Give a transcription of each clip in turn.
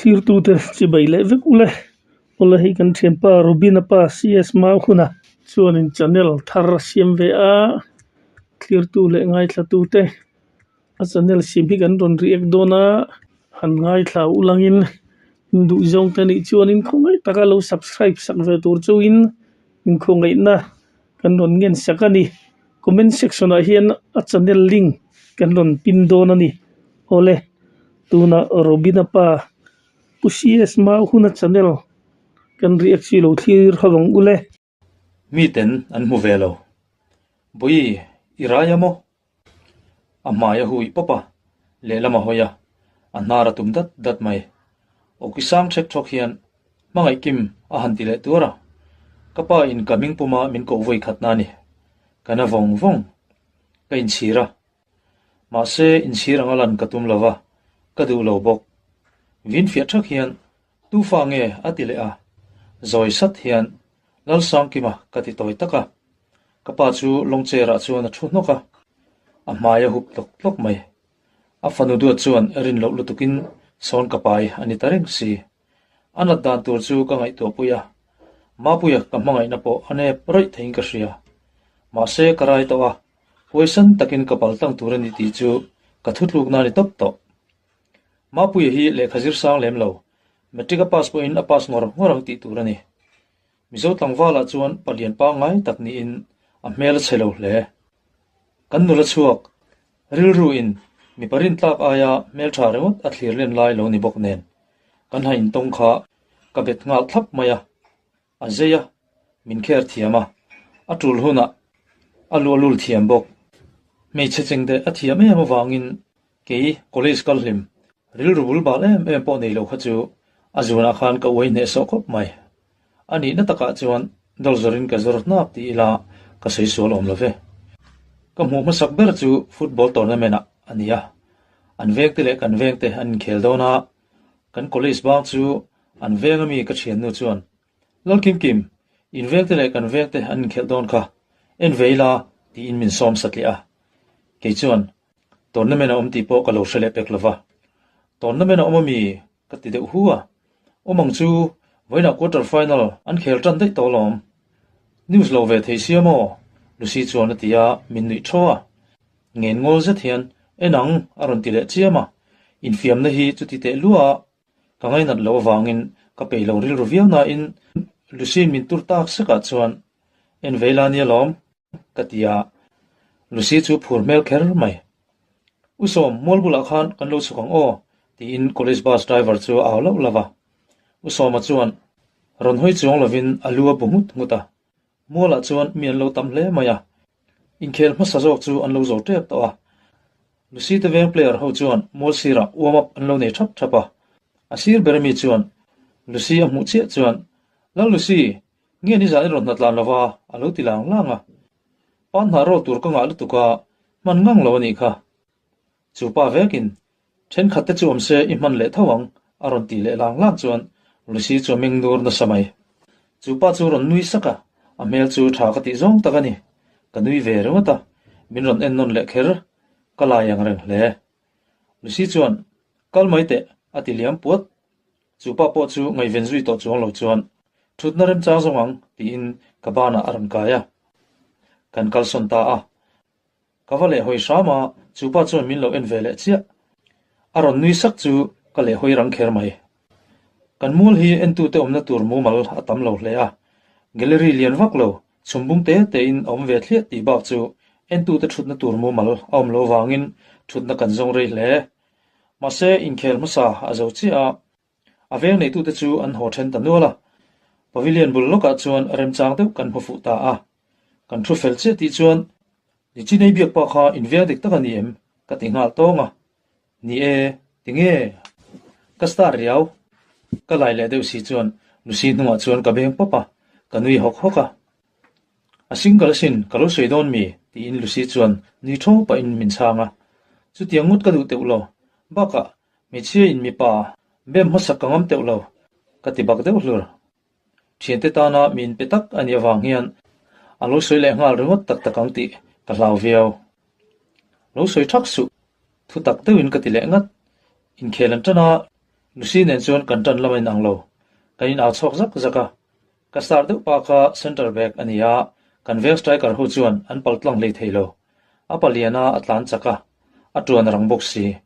Thlirtute chibai leh vek ule. Awle hei kan thianpa Robin-a pa CS Mau huna chuanin channel thar a siam ve a, thlirtu leh ngaithlatute a channel siam hi kan rawn react dawn a, han ngaithla ulangin induhzawng te nih chuanin khawngaih taka lo subscribe sak ve tur chauhin inkhawngaihna kan rawn ngen sak a ni. Comment section ah hian a channel link kan rawn pin dawn a ni. Awle tunah Robin-a pa Pu CS Mau huna channel kan react chu i lo thlir ho ang ule. Miten an hmu ve lo. Bawi i rai a maw? A hmai a hui pawp a, lehlam a hawi a, a hnar a tum dat dat mai. Awki sang ṭhek ṭhawk hian hmangaih kim a han ti leh tuar a, ka pa in ka hming puma min koh vawi khatna a ni. Ka na vawng vawng. Ka inchhir a. Mahse, inchhir anga lan ka tum lo va, ka duh lo bawk. Vin fiah ṭhak hian Tu fa nge? a ti leh a. Zawi sat hian Lalsangkima ka ti tawi tak a. Ka pa chu lawng chair ah chuan a thu hnawk a, a hmai a hup tlawk tlawk mai. A fanu duat chuan rin loh lutukin sawn ka pai a ni ta reng si. A nat dan tur chu ka ngaihtuah pui a, Mapuia ka hmangaihna pawh a nep rawih theiin ka hria. Mahse ka rai tawh a, huaisan takin ka pal tlang tur a ni tih chu ka thutlukna a ni tawp tawh. Mapuia hi lehkha zir sang lem lo, Matric a pass pawhin a pass ngawr ngawr ang tih tur a ni. Mizo tlangvalah chuan palian pangngai tak niin a hmel a chhe lo hle. Kan nula chhuak, rilru in mipa rintlak aia hmeltha ringawt a thlir len lai lo ni bawk nen, kan ha intawng kha ka bet nghal thlap mai a, a zei a, min kher thiam a, a tul hunah a luahlul thiam bawk. Hmeichhe chengte a thiam em avangin Kei college kal hlim, rilru bul bal em em pawh nei lo kha chu a zunah khan ka uai hnehsawh khawp mai. A nihna takah chuan dawr zawrin ka zawr hnap ti ila ka sawi sual awm lo ve. Ka hmuh hmasak ber chu football tournament ah a ni a, an vengte leh kan vengte an inkhel dawn a, kan college bang chu an veng ami ka thiannu chuan Lalkim Kim, in vengte leh kan vengte an inkhelh dawn kha, en ve ila tiin min sawm satliah a. Kei chuan Tournament a awm tih pawh ka lo hre leh pek lova. Tournament a awm ami? ka ti deuh hu a. Awm ang chu, vawiinah quarter final an khel tan daih tawh alawm. News lo ve thei sia maw? Lucy chuan a ti a, min nuih thaw a. Ngen ngawl zet hian, En ang, a rawn ti leh chiam a. Infiamna hi chuti teh lua a, ka ngainat loh avangin ka peih lo rilru viau nain Lucy min tur tak sekah chuan, En ve ila nia lawm. Ka ti a, Lucy chu phur hmel kher mai. U Sawm, mual bulah khan kan lo chhuk ang aw, tiin college bus driver chu a au lauh lauh a. U Sawma chuan rawn hawi chuang lovin a lu a bu nghut nghut a. Mualah chuan mi an lo tam hle mai a, inkhel hmasa zawk chu an lo zo tep tawh a. Lucy te veng player ho chuan mual sirah warm up an lo nei thap thap a. A sir ber ami chuan Lucy a hmuh chiah chuan, Lal Lucy, Nge ni zan i rawn hnatlan lova a lo ti lang lang a. Pan hnah rawl tur ka ngah lutuk a, hman ngang lo a nih kha. Chu pa vekin, Thenkhat te chu awm se i hman leh tho ang a rawn tih leh lang lang chuan Lucy chu a meng nur nasa mai. Chu pa chu rawn nui sak a, a hmel chu tha ka tih zawng tak a ni. Ka nui ve ringawt a, min rawn en nawn leh kher, ka lai ang reng hle. Lucy chuan, Kal mai teh, a ti liam puat. Chu pa pawh chu ngaihven zui tawh chuang lo chuan thutna remchang zawng ang tiin ka banah a rawn kai a. Kan kalsawn ta a. Ka va lehhawi hram a, chu pa chuan min lo en ve leh chiah. A rawn nui sak chu ka lehhawi rang kher mai. Kan mual hi entute awmna tur mumal a tam lo hle a, gallery lian vak lo, chhumbung te tein a awm ve thliah tih bak chu entute thutna tur mumal a awm lo vangin thutna kan zawng rei hle. Mahse, inkhel hmasa a zo chiah a, a veng neitute chu an haw then ta nual a. Pavilion bul lawkah chuan remchang deuh kan hmu fuh ta a. Kan thu fel chiah tih chuan, Nichinei biak pa kha inveng dik tak a ni em? ka ti nghal tawng a. Ni e, tinge? Ka star riau. Ka lai leh deuh si chuan Lucy hnungah chuan ka beng pawp a, ka nui hawk hawk a. A single asin, ka lo sawi dawn mi? tiin Lucy chuan nui tho pahin min chhang a. Chutiang ngawt ka duh teuh lo. Bakah, hmeichhia in mipa bem hmasak ka ngam teuh lo, ka ti bak deuh hlur. Thiante tana mi inpe tak a nih avang hian a lo sawi leh nghal ringawt tak tak ang tih ka hlau viau. Lo sawi thak suh, thu tak deuhin ka ti leh ngat. Inkhel an tan a. Lucy nen chuan kan ṭan lam a inang lo. Kan in au chhuak zak zak a. Ka star deuh pa kha centre back a ni a, kan veng striker ho chuan an pal tlang hlei thei lo. A palian a, a tlan chak a, a ṭuan a rang bawk si.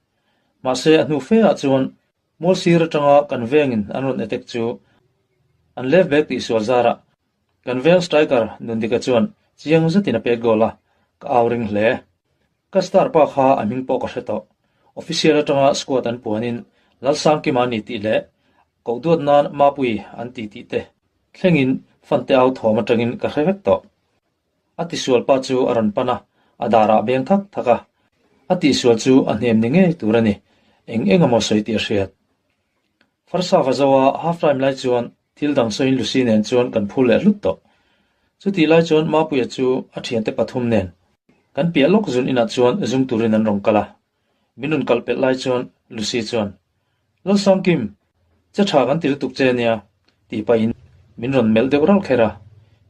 Mahse a hnu fe ah chuan mual sir aṭanga kan vengin an rawn attack chu an left back tihsual zarah kan veng striker Nundika chuan chiang zetin a pek goal a, ka au ring hle. Ka star pa kha a hming pawh ka hre tawh. Official atanga squad an puanin Lalsangkima ni tih leh koh duat nan Mapui an ti tih te thlengin fante au thawm atangin ka hre vek tawh. A tisual pa chu a rawn pan a, a darah beng thak thak a. A tihsual chu a hnem ni ngei tur a ni. Eng eng emaw sawi tih a hriat. Farsa va zo a, half time lai chuan thil dang sawiin Lucy nen chuan kan phur leh hlut tawh. Chutih lai chuan Mapuia chu a thiante pathum nen kan piah lawk zun inah chuan zum turin an rawn kal a. Min rawn kal pelh lai chuan Lucy chuan, Lalsangkim, che tha kan ti lutuk che nia, tih pahin min rawn melh deuh ralh kher a.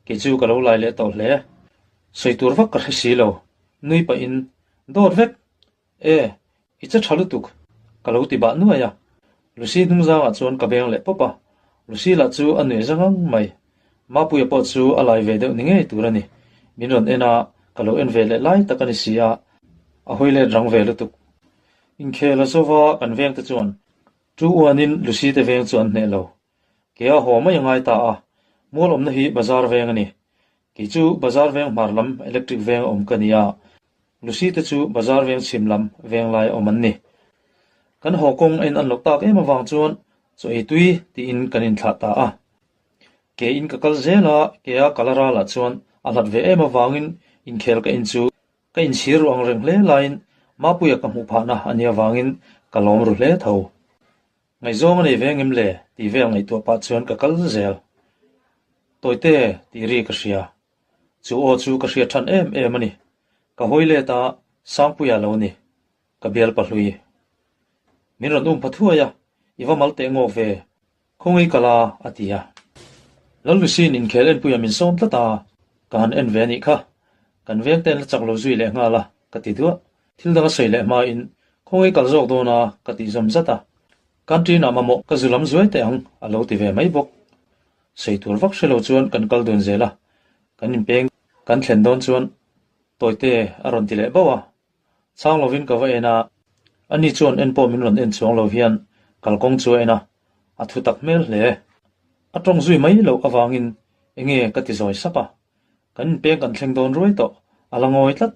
Kei chu ka lo lai leh tawh hle. Sawi tur vak ka hre si lo. Nui pahin, Dawt vek! E, i che tha lutuk, ka lo ti bah nuai a. Lucy hnungzangah chuan ka beng leh pawp a, Lucy lah chu a nuih zang ang mai. Mapuia pawh chu a lai ve deuh ni ngei tur a ni. Min rawn en a, ka lo en ve leh lai tak a ni si a, a hawi let rang ve lutuk. Inkhel a zova kan veng te chuan tu uanin Lucy te veng chu an hneh lo. Ke a haw mai a ngai ta a, mual awmna hi bazar veng a ni. Kei chu bazar veng hmar lam electric veng a awm ka ni a, Lucy te chu bazar veng chhim lam veng lai a awm an ni. Kan haw kawng a in an loh tak em avang chuan chaw ei tui tiin kan inthlah ta a. Ke in ka kal zel a, ke a kal a ralah chuan a hlat ve em avangin inkhel ka in chu ka inchhir ru ang reng hle laiin Mapuia ka hmuh phahna a nih avangin ka lawm ru hle tho. Ngaihzawng a nei ve ngem le tih vel ngaihtuah pah chuan ka kal zel. Tawite tih ri ka hria. Chu aw chu ka hriat than em em a ni. Ka hawi let a, Sangpuia lo ni. Ka bial pahlui. Min rawn um pha thuai a, i va mal teh ngawk ve. Khawngaih kal a, a ti a. Lallusi'n inkhel enpuia min sawm tlat a, ka han en ve a nih kha. Kan veng te an la chak lo zui leh nghal a, ka ti duah. Thil dang a sawi leh hmain, Khawngaih kal zawk dawn a, ka tih zawm zat a. Canteen ah mamawh ka zu lam zuai teh ang, a lo ti ve mai bawk. Sawi tur vak hre lo chuan kan kal dun zel a, kan inpeng kan thlen dawn chuan Tawite a rawn ti leh bauh a. Chhang lovin ka va en a, ani chuan en pawh min rawn en chuang lo hian kalkawng chu a en a, a thu tak hmel hle. A tawng zui mai loh avangin enge ka ti zawi sap a, kan inpeng kan thleng dawn ruai tawh, a la ngawi tlat.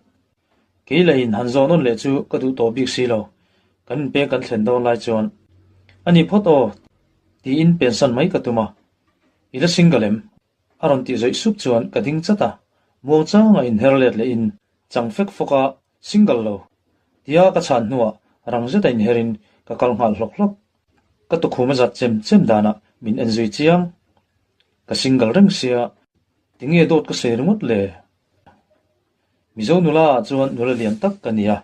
Kei leh in han zawh nawn leh chu ka duh tawh bik si lo, kan inpeng kan thlen dawn lai chuan a ni phawt aw tiin pensan mai ka tum a, i la single em? A rawn tih zawih sup chuan ka ding chat a, muangchanga inher let leh in chang fek fawk a, single lo tia ka chhan hnuah rang zeta inherin ka kal nghal hlawk hlawk. Ka tukhum a zat chem chem danah min en zui chiang. Ka single reng sia, tinge dawt ka sawi ringawt le? Mizo nula ah chuan nula lian tak ka ni a,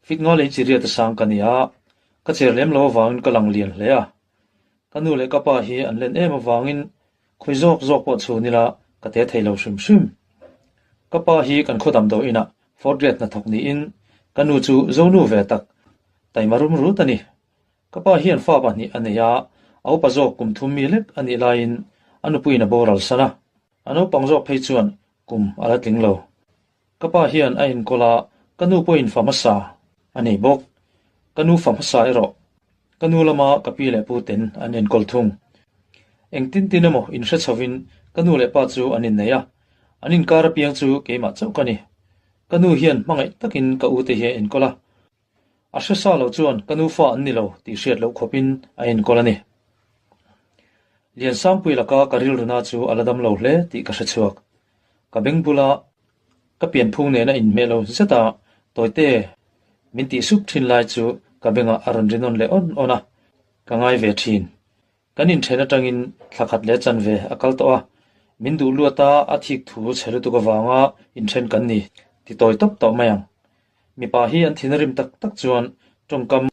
fit nga lei chi riat a sang ka ni a, ka cher lem lo avangin ka lang lian hle a. Ka nu leh ka pa hi an len em avangin khawi zawk zawk pawh chhun ila ka te thei lo hrim hrim. Ka pa hi kan khaw damdawi inah fourth grade hnathawk niin ka nu chu Zonu ve tak taima rum rut a ni. Ka pa hian fa pahnih a nei a, a upa zawk kum thum mi lek a nih laiin a nupuiin a boral san a. A naupang zawk phei chuan kum a la tling lo. Ka pa hian a enkawl a, ka nu pawhin fa hmasa a nei bawk. Ka nu fa hmasa erawh ka nu lama ka pi leh pu ten an enkawl thung. Engtin tin emaw inhre chhovin ka nu leh pa chu an innei a, an inkar apiang chu keimah chauh ka ni. Ka nu hian hmangaih takin ka ute hi a enkawl a, A hre sa lo chuan ka nufa an ni lo tih hriat loh khawpin a enkawl a ni. Liansangpui laka ka rilruna chu a la dam lo hle tih ka hre chhuak. Ka beng bula ka pianphung nena inhmeh lo zet a, Tawite min tih sup thin lai chu ka bengah a rawn ri nawn leh awn awn a, ka ngai ve thin. Kan inthen atangin thla khat leh chanve a kal tawh a, min duh luat a, a thik thu chhe lutuk avanga inthen kan ni ti tawi tawp tawh mai ang. Mipa hi an thin a rim tak tak chuan tawngkam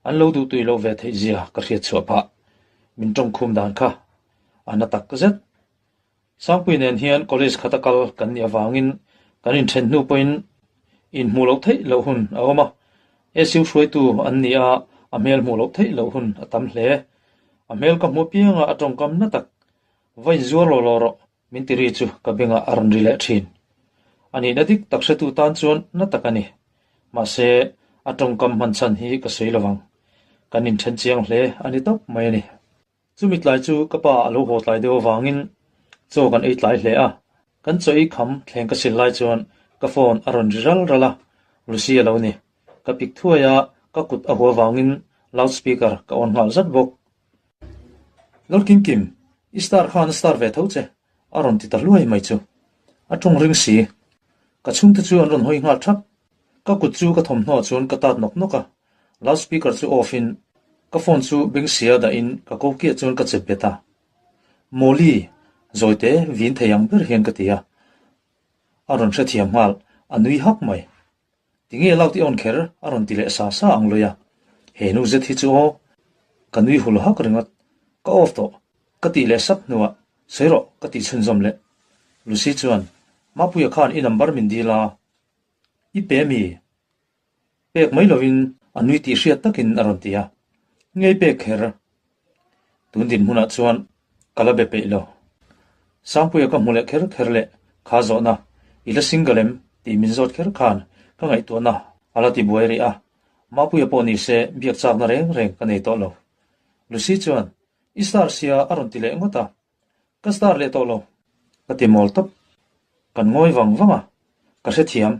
an lo duh tui loh ve theih zia ka hriat chhuah phah. Min tawngkhum dan kha a na tak zet. Sangpui nen hian college khata kal kan nih avangin kan inthen hnu pawhin inhmuh loh theih loh hun a awm a. SU hruaitu an ni a, A hmel hmuh loh theih loh hun a tam hle. A hmel ka hmuh pianga a tawngkam na tak, Va inzuar lo lo rawh, min ti ri chu ka bengah a rawn ri leh thin. A nihna dik tak hretu tan chuan na tak a ni. Mahse, a tawngkam hman chhan hi ka sawi lovang. Kan inthen chiang hle a ni tawp mai a ni. Chumi tlai chu ka pa a lo haw tlai deuh avangin chaw kan ei tlai hle a, kan chaw ei kham thleng ka sil lai chuan ka phone a rawn ri ral ral a, Lucy a lo ni. Ka pik thuai a, ka kut a hua vangin loud speaker ka on nghal zat bawk. Lal Kim Kim, i star khan a star ve tho che, a rawn ti ta hluai mai chu. A tawng ring si. Ka chhungte chu an rawn hawi nghal thap. Ka kut chu ka thawmhnaw chuan ka tat nawk nawk a, loud speaker chu off in ka phone chu beng sia dah in ka ko kiah chuan ka chep bet a. Mawli, zawite vin thei ang ber hian ka ti a. A rawn hrethiam nghal, a nui hak mai. Tinge loud i on kher? a rawn ti leh sa sa ang lui a. He nu zet hi chu aw, ka nui hul hak ringawt. Ka off tawh, ka tih leh sap hnuah sawi rawh ka tih chhunzawm leh. Lucy chuan, Mapuia khan i number min dil a, I pe mi? Pek mai lovin a nui tih hriat takin a rawn ti a. Ngei pek kher. Tun dinhmunah chuan ka la be peih lo. Sangpuia ka hmu leh kher kher leh kha zawhna, I la single em? tih min zawt kher khan ka ngaihtuahna a la ti buai rih a. Mapuia pawh ni se biak chakna reng reng ka nei tawh lo. Lucy chuan, I star sia a rawn ti leh ngawt a. Ka star leh tawh lo. Ka ti mawl tawp. Kan ngawi vang vang a, ka hrethiam.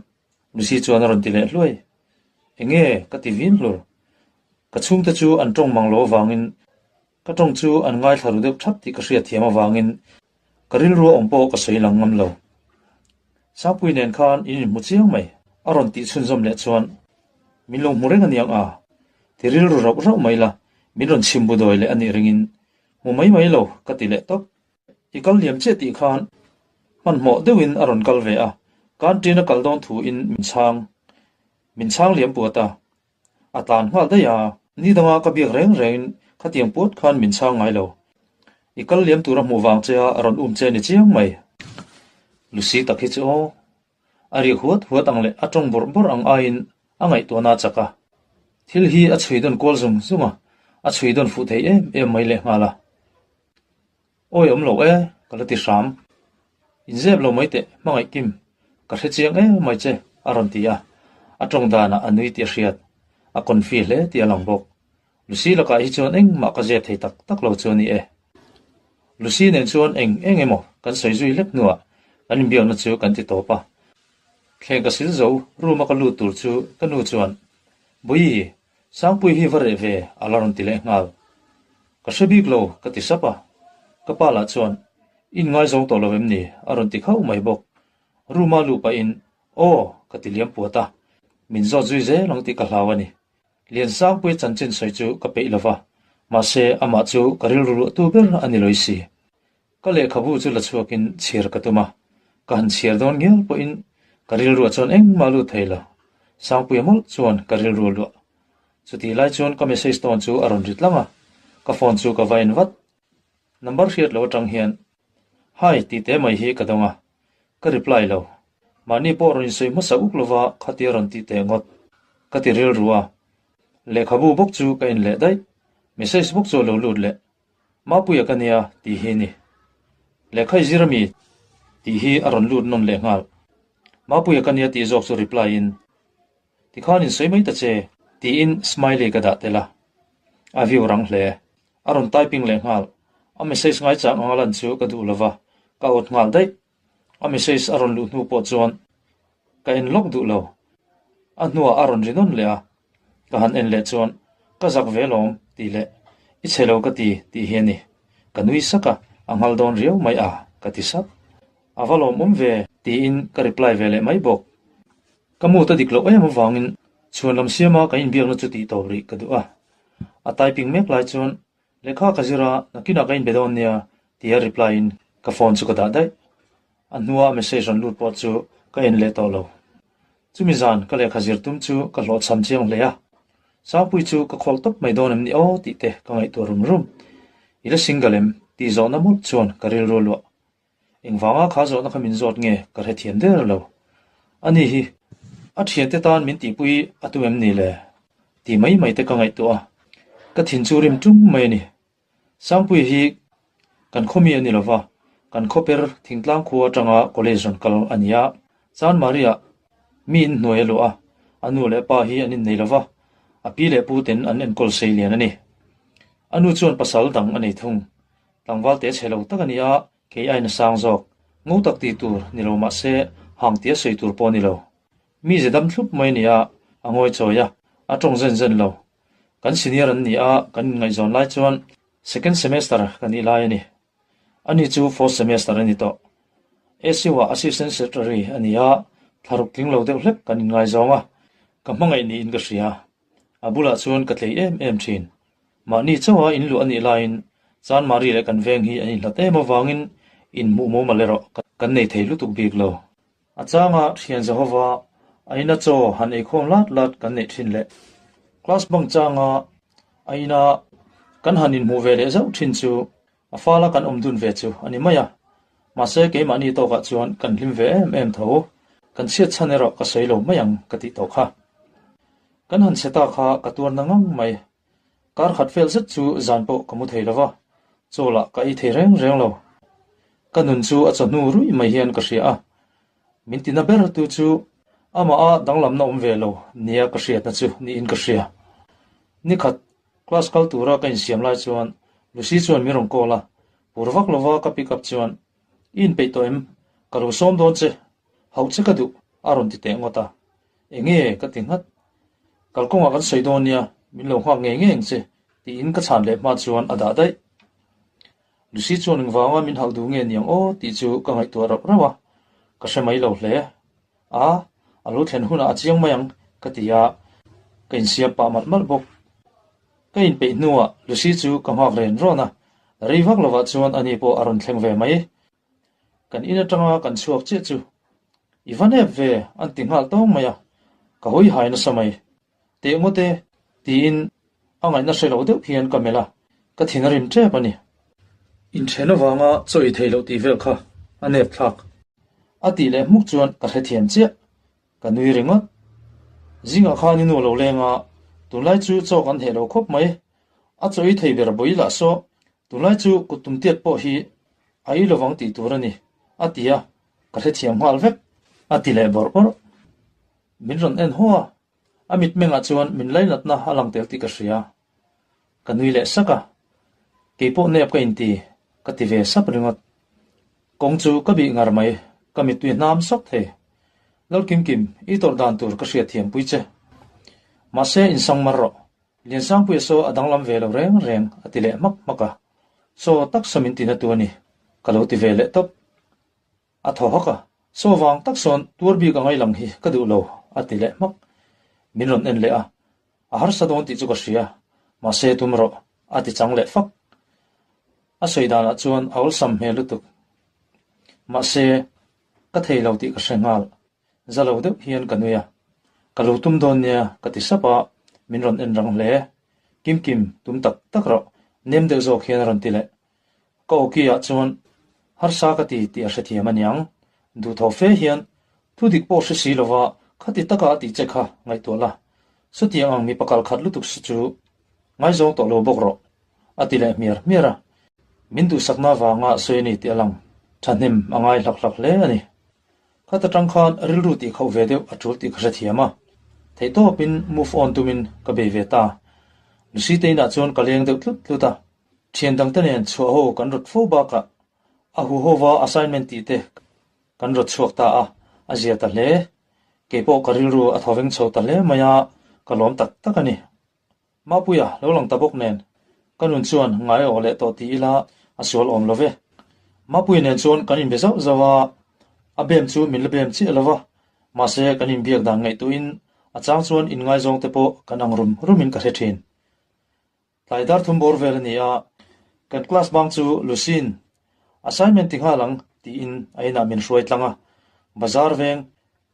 Lucy chuan a rawn ti leh hluai. Enge ka ti vin hlur. Ka chhungte chu an tawng mang lo avangin ka tawng chu an ngaithla ru deuh thap tih ka hriatthiam avangin ka rilru a awm pawh ka sawi lang ngam lo. Sangpui nen khan in inhmu chiang mai a rawn tih chhunzawm leh chuan min lo hmu reng aniang a, ti rilru rauh rauh mai la, min rawn chhim bu dawi leh anih ringin Hmu mai mai lo, ka ti leh tawp. I kal liam chiah tih khan hmanhmawh deuhin a rawn kal ve a, canteen a kal dawn thu in min chhang. Min chhang liam puat a, a tlan nghal daih a, ni danga ka biak reng rengin khatiang puat khan min chhang ngai lo. I kal liam tur a hmuh vang che a rawn um che ni chiang mai. Lucy tak hi chu aw. A rik huat huat ang leh a tawng bawrh bawrh ang aiin a ngaihtuahna a chak a. Thil hi a chhui dawn kual zung zung a, a chhui dawn fuh thei em em mai leh nghal a. Awi awm lo e, ka la ti hram. Inzep lo mai teh, hmangaih Kim, ka hre chiang em mai che, a rawn ti a. A tawng danah a nui tih a hriat. A confi hle tih a lang bawk. Lucy lakah hi chuan engmah ka zep thei tak tak lo chu a ni e. Lucy nen chuan eng eng emaw kan sawi zui hlek hnuah kan inbiakna chu kan ti tawp a. Thleng ka sil zo, room a ka lut tur chu ka nu chuan, Bawihi, Sangpui hi va reh ve a la rawn ti leh nghal. Ka hre bik lo ka ti sap a. Ka pa lah chuan, In ngaizawng tawh lo em ni? a rawn ti khauh mai bawk. Room a luh pahin, Aw, ka ti liam puat a. Min zawt zui zel ang tih ka hlau a ni. Liansangpuia chanchin sawi chu ka peih lo va, mahse amah chu ka rilru luahtu ber a ni lawih si. Ka lehkhabu chu la chhuakin chhiar ka tum a, ka han chhiar dawn ngial pawhin ka rilruah chuan engmah lut thei lo. Sangpuia mawlh chuan ka rilru a luah. Chutih lai chuan ka message tawn chu a rawn ri tlang a, ka phone chu ka va en vat. Number hriat lo atang hian Hi tih te mai hi ka dawng a, ka reply lo. Mahni pawh rawn insawi hmasa uk lova khatia rawn tih teh ngawt ka ti rilru a. Lehkhabu bawk chu ka en leh daih. Message bawk chu a lo lut leh. Mapuia ka nia tih hi ni. Lehkha i zir ami tih hi a rawn lut nawn leh nghal. Mapuia ka nia tih zawk chu reply in Tikhan insawi mai ta che tiin smiley ka dah tel a. A view rang hle. A rawn typing leh nghal. A message ngaichang anga lan chu ka duh lova, ka out nghal daih. A message a rawn luh hnu pawh chuan ka en lawk duh lo. A hnuah a rawn ri nawn leh a, ka han en leh chuan ka zak ve lawm tih leh i chhe lo ka ti tih hi a ni. Ka nui sak a, a nghal dawn riau mai a ka ti sap. A va lawmawm ve tiin ka reply ve leh mai bawk. Ka mood a dik loh em avangin chhuan lam siama ka inbiakna chu tih tawp rih ka duh a. A typing mek lai chuan lehkha ka zir a, nakinah ka inbe dawn nia tia reply in ka phone chu ka dah daih. A hnua message rawn lut pawh chu ka en leh tawh lo. Chumi zan ka lehkha zir tum chu ka hlawhchham chiang hle a. Sangpui chu ka khawlh tawp mai dawn em ni aw tih te ka ngaihtuah rum rum. I la single em? tih zawhna mawlh chuan ka rilru a luah. Engvanga kha zawhna kha min zawt nge ka hrethiam der lo. Ani hi a thiante tan min tihpui a tum em ni le? Ti mai mai te ka ngaihtuah a. Ka thin chu rim tum mai a ni. Sangpuia hi kan khawmi a ni lo va, kan khawper thingtlang khua atanga college rawn kal a ni a. Chanmari-ah mi in hnuai a luah a, a nu leh pa hi an innei lo va, a pi leh pu ten an enkawl sei lian a ni. A nu chuan pasal dang a nei thung. Tlangval te chhe lo tak a ni a, kei aiin a sang zawk. Ngo tak tih tur ni lo mah se, hang tia sawi tur pawh a ni lo. Mi ze dam thlup mai a ni a, a ngawi chawi a, a tawng zen zen lo. Kan senior an ni a, kan inngaihzawn lai chuan second semester ka nih lai a ni. Ani chu fourth semester a ni tawh. SU-ah assistant secretary a ni a, thlaruk tling lo deuh hlek kan inngaizawng a, ka hmangaih niin ka hria. A bulah chuan ka tlei em em thin. Mahni chauha inluah a nih laiin Chanmari leh kan veng hi an inhlat em avangin inhmuh mumal erawh kan nei thei lutuk bik lo. A changa thian Jehova a ina chaw han eikhawm lat lat kan neih thin leh class bang changa a ina kan han inhmuh ve leh zauh thin chu a fala kan awm dun ve chu a ni mai a. Mahse keimahni tawkah chuan kan hlim ve em em tho. Kan chhiat chhan erawh ka sawi lo mai ang ka tih tawh kha. Kan han chhe ta kha ka tuar na ngang mai. Kar khat fel zet chu zan pawh ka mu thei lo va, chaw lah ka ei thei reng reng lo. Ka nun chu a chawhnu ruih mai hian ka hria a, min tina ber tu chu amah a danglamna awm ve lo nia ka hriatna chu niin ka hria. Nikhat class kal tura ka insiam lai chuan Lucy chuan min rawn call a, pur vak lova ka pick up chuan, I inpeih tawh em? Ka lo sawm dawn che, hauh che ka duh a rawn ti teh ngawt a. Enge ka ti nghat. Kalkawngah kan sawi dawn nia, min lo nghak ngei ngei ang che, tiin ka chhan leh hma chuan a dah daih. Lucy chuan engvanga min hauh duh nge niang aw tih chu ka ngaihtuah rauh rauh a, ka hre mai lo hle. A, a lo thlen hunah a chiang mai ang, ka ti a, ka insiam pah malh malh bawk. Ka inpeih hnuah Lucy chu ka nghak ren rawn a, rei vak lovah chuan ani pawh a rawn thleng ve mai. Kan in atanga kan chhuak chiah chu i va nep ve an ti nghal tawng mai a, ka hawi hai nasa mai. Teh ngawt e tiin a ngaihna hre lo deuh hian ka melh a, ka thin a rim tep a ni. Inthen avanga chaw i thei loh tih vel kha a nep thlak. A tih leh hmuk chuan ka hrethiam chiah, ka nui ringawt. Zingah khan i nu lo leng a, tunlai chu chaw kan heh lo khawp mai. A chaw i thei ber bawi lah saw, tunlai chu kut tum tiat pawh hi A i lovang tih tur a ni, a ti a, ka hrethiam nghal vek, a ti leh bawrh bawrh. Min rawn en haw a, a mitmengah chuan min lainatna a lang tel tih ka hria. Ka nui leh sak a, keipawh nep ka inti, ka ti ve sap ringawt. Kawng chu ka bih ngar mai, ka mittui hnam sawk thei. Lalkimkim, i tawrh dan tur ka hriatthiam pui che. Mahse, insang mar rawh, Liansangpuia saw a danglam ve lo reng reng a ti leh hmak hmak a, Saw tak saw min tina tu a ni, ka lo ti ve leh tawp. A thaw hak a, Saw vang tak sawn tuar bik a ngai lang hi ka duh lo a ti leh hmak. Min rawn en leh a, A harsa dawn tih chu ka hria, mahse tum rawh a ti chang leh fak. A sawi danah chuan a awlsam hmel lutuk. Mahse, ka thei lo tih ka hre nghal. Za lo deuh hian ka nui a, Ka lo tum dawn nia ka ti sap a, min rawn en rang hle. Kim Kim, tum tak tak rawh, nem deuh zawk hian a rawn ti leh. Ka awki ah chuan harsa ka ti tih a hrethiam a niang. Duhthaw fe hian thu dik pawh hre si lova khati taka a tih che kha ngaihtuah la. Chutiang ang mipa kal khat lutuk si chu ngaizawng tawh lo bawk rawh, a ti leh hmiar hmiar a. Min duhsakna vanga sawi a ni tih a lang thahnem a ngai hlak hlak hle a ni. Khat atang khan rilru tih khauh ve deuh a tul tih ka hrethiam a, theihtawpin move on tumin ka bei ve ta. Lucy te inah chuan ka leng deuh tlut tlut a, thian dangte nen chhuah ho kan rawt fo bakah a huhova assignment tih te kan rawt chhuak ta a, a zia ta hle. Keipawh ka rilru a thawveng chho ta hle mai a, ka lawm tak tak a ni. Mapuia lo lang ta bawk nen, ka nun chuan ngai awh leh tawh ti ila a sual awm lo ve. Mapuia nen chuan kan inbe zauh zauh a, a bem chu min la bem chiah lo va, mahse kan inbiak dan ngaihtuahin a chang chuan inngaizawng te pawh kan ang rum rumin ka hre thin. Tlai dar thum bawr vel a ni a, kan class bang chu Lucy'n assignment ti nghal ang tiin a inah min hruai tlang a, bazar veng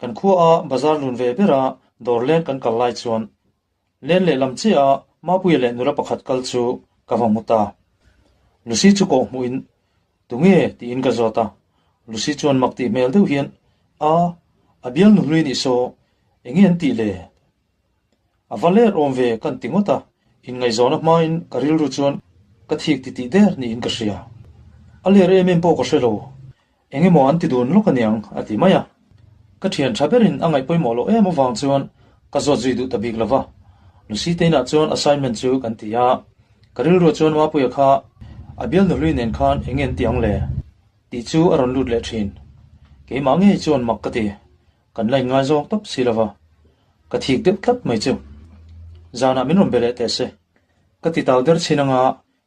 kan khua a bazar lun ve bera dawr leng kan kal lai chuan Len lehlam chiah a Mapuia leh nula pakhat kal chu ka va hmu ta. Lucy chu kawh hmuhin, Tunge? tiin ka zawt a. Lucy chuan mak tih hmel deuh hian, A, a bialnu hlui nih saw, enge an tih le? A va ler awm ve kan ti ngawt a. Inngaihzawhna hmain ka rilru chuan ka thik titih der niin ka hria. A ler em em pawh ka hre lo. Eng emaw an ti dun lawk aniang a ti mai a. Ka thian tha berin a ngaih pawimawh loh em avang chuan ka zawt zui duh ta bik lo va. Lucy te inah chuan assignment chu kan ti a. Ka rilruah chuan Mapuia kha a bialnu hlui nen khan eng nge an ti ang le? Tih chu a rawn lut leh thin. Keimah ngei chuan mak ka ti. Kan la inngaizawng tawp si lo va. Ka thik deuh tlat mai chu. Zanah min rawn be leh teh se. Ka ti tau der chin anga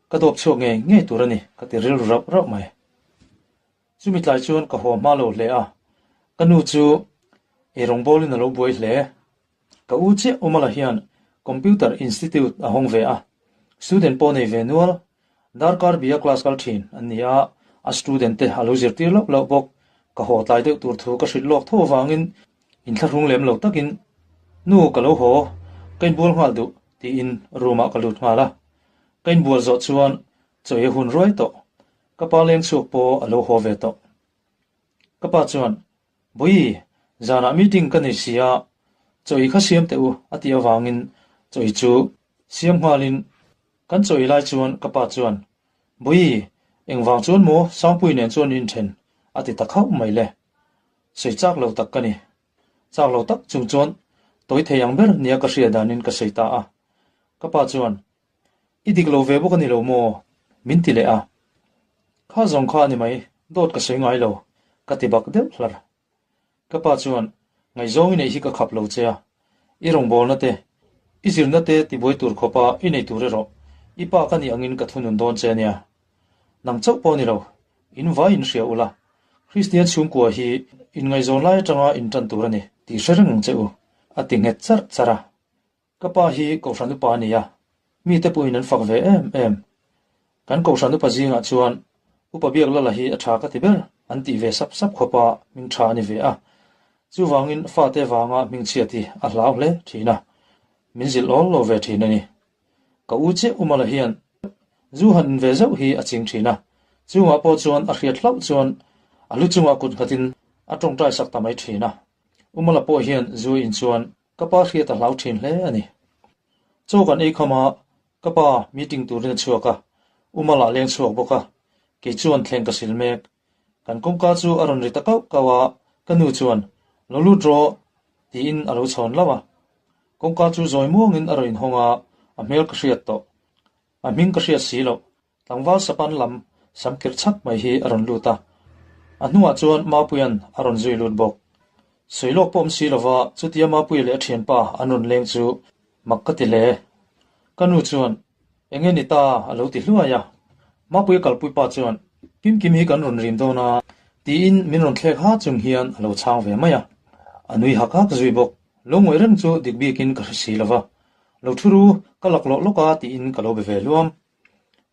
ka dawp chhuak ngei ngei tur a ni ka ti rilru rauh rauh mai. Chumi tlai chuan ka haw hma lo hle a, ka nu chu eirawng bawlin a lo buai hle. Ka u chiah Umala hian Computer Institute a hawng ve a, student pawh nei ve nual, darkar bia class kal thin an ni a, a student te a lo zirtir loh loh bawk. Ka haw tlai deuh tur thu ka hrilh lawk tho avangin inthlahrung lem lo takin, Nu ka lo haw, ka inbual nghal duh tiin room ah ka lut nghal a. Ka inbual zawh chuan chaw ei hun ruai tawh. Ka pa leng chhuak pawh a lo haw ve tawh. Ka pa chuan, Bawi, zanah meeting ka nei si a, chaw ei kha siam teh u a tih avangin chaw ei chu siam nghalin kan chaw ei lai chuan ka pa chuan, Bawi, engvang chuan maw Sangpui nen chuan in inthen? a ti ta khauh mai le. Sawi chak lo tak ka ni. Chak lo tak chung chuan tawi thei ang ber nia ka hria danin ka sawi ta a. Ka pa chuan, I dik lo ve bawk a ni lo maw? Min ti leh a. Kha zawng kha a ni mai, dawt ka sawi ngai lo, ka ti bak deuh hlar. Ka pa chuan, Ngaihzawng i neih hi ka khap lo che a, i rawngbawlna te, i zirna te tibuai tur khawpa i nei tur erawh i pa ka nih angin ka thunun dawn che a nia. Nang chauh pawh a ni lo, in vai in hria ula, Kristian chhungkua hi inngaihzawn lai atanga intan tur a ni tih hre reng ang che u, a ti nghet charh charh a. Ka pa hi Kohhran upa a ni a, mite pawhin an fak ve em em. Kan Kohhran upa zingah chuan Upa Biak Lala hi a tha ka ti ber an tih ve sap sap khawpa hming tha a ni ve a. Chuvangin fate vanga hmingchhiat hi a hlau hle thin a, min zilh awl lo ve thin a ni. Ka u chiah Umala hian zu han in ve zauh hi a ching thin a, chungah pawh chuan a hriat hlauh chuan a lu chungah kut nghatin a tawngtai sak ta mai thin a. Umala pawh hian zu in chuan Ka pa hriat a hlau thin hle a ni. Chaw kan ei kham a, ka pa meeting turin a chhuak a, Umal ah leng chhuak bawk a, kei chuan thleng ka sil mek. Kan kawngka chu a rawn ri ta kauh kauh a, ka nu chuan, Lo lut rawh, tiin a lo chhawn hlauh a. Kawngka chu zawi muangin a rawn inhawng a, a hmel ka hriat tawh. A hming ka hriat si loh. Tlangval sapan lam sam kirh chhak mai hi a rawn lut a, a hnungah chuan Mapuia'n a rawn zui lut bawk. Sawi lawk pawh awm si lova chutia Mapuia leh a thianpa an rawn leng chu mak ka ti hle. Ka nu chuan, Eng nge ni ta? a lo ti hluai a. Mapuia kalpui pa chuan, Kimkim hi kan rawn rim dawn a, tiin min rawn thlek ha chung hian a lo chhang ve mai a. A nui hak hak zui bawk. Lo ngawih reng chu dik bikin ka hre si lova, lo thu ru, ka laklawh lawk a tiin ka lo be ve luam.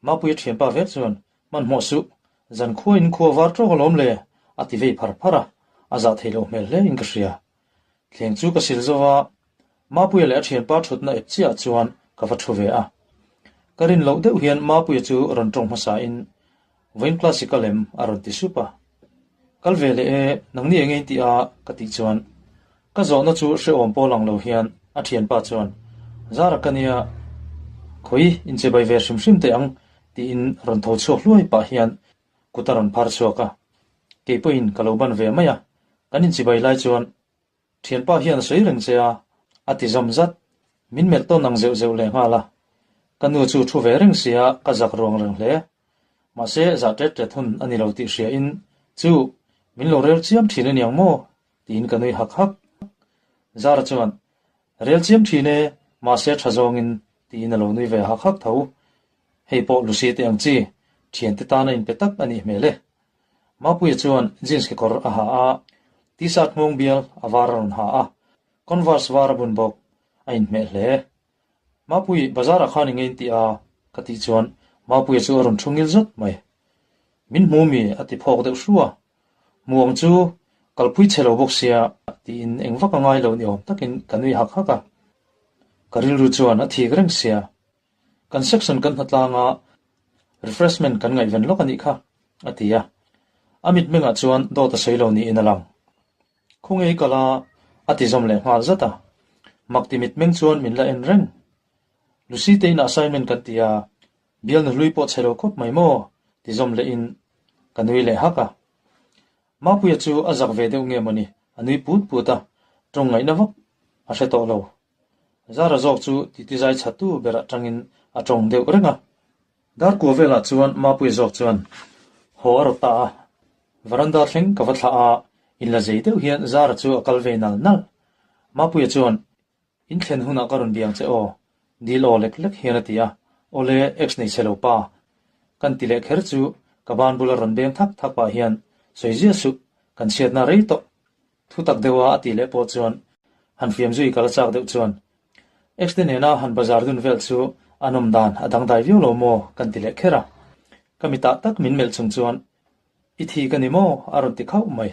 Mapuia thianpa vek chuan, Hmanhmawh suh, zan khua in khua var tawk alawm le, a ti vei phar phar a, a zah theih loh hmel hle in ka hria. Thleng chu ka sil zo va, Mapuia leh a thianpa thutna ep chiah chuan ka va thu ve a. Ka rin loh deuh hian Mapuia chu rawn tawng hmasa in, Vawiin class i kal em? a rawn ti sup a. Kal ve leh e, nangni eng nge tih a? ka tih chuan ka zawhna chu hrehawm pawl ang lo hian a thianpa chuan, Zara ka nia, khawi inche bai ve hrim hrim teh ang tiin rawn tho chhuak hluai pah hian kut a rawn phar chhuak a. Kei pawhin ka lo ban ve mai a, kan inchibai lai chuan Thianpa hian a sawi reng che a, a ti zawm zat. Min melh tawn ang zeuh zeuh leh nghal a. Ka nu chu thu ve reng sia ka zak ruang reng hle. Mahse zah tet tet hun a ni lo tih hria in, Chu, min lo rel chiam thin a niang maw? tiin ka nui hak hak. Zara chuan, Rel chiam thin e, mahse tha zawngin, tiin a lo nui ve hak hak tho. Hei pawh Lucy te ang chi, thiante tana inpe tak a nih hmel e. Mapuia chuan jeans kekawr a ha a, t-shirt nghawng bial a var a rawn ha a, converse var a bun bawk, a inhmeh hle. Mapui, bazar ah khan i ngein tih a? ka tih chuan Mapuia chu a rawn thu ngil zawt mai. Min hmu mi? a ti phawk deuh hru a. Hmu ang chu, kalpui chhe lo bawk sia, tiin eng vak a ngai lo ni awm takin ka nui hak hak a. Ka rilru chuan a thik reng sia. Kan section kan hnatlang a, refreshment kan ngaihven lawk a nih kha, a ti a. A mitmengah chuan dawt a sawi lo niin a lang. Khawnge i kal a? a ti zawm leh nghal zat a. Mak ti mitmeng chuan min la en reng. Lucy te inah assignment kan ti a, bialnu hlui pawh chhe lo khawp mai maw? ti zawm lehin ka nui leh hak a. Mapuia chu a zak ve deuh nge mawni, a nui put put a, tawng ngaihna vak a hre tawh lo. Zara zawk chu titi zai chhatu berah tangin a tawng deuh reng a. Darkua velah chuan Mapuia zawk chuan haw a rawt ta a, veranda thleng ka va thlah a, inla zei deuh hian Zara chu a kal ve nal nal. Mapuia chuan In thlen hunah ka rawn biang che aw, dil aw lek lek hian a ti a, Awle, ex nei che lo pa. Kan ti leh kher chu ka ban bula rawn beng thak thak pah hian sawi ziah suh, kan chhiatna rei tawh. Thu tak deuha a tih leh pawh chuan han fiam zui ka la chak deuh chuan ex te nena han bazar dun vel chu a nawm dan a dangdai viau lo maw kan ti leh kher a. Ka mitah tak min melh chung chuan I thi ka ni maw a rawn ti khauh mai.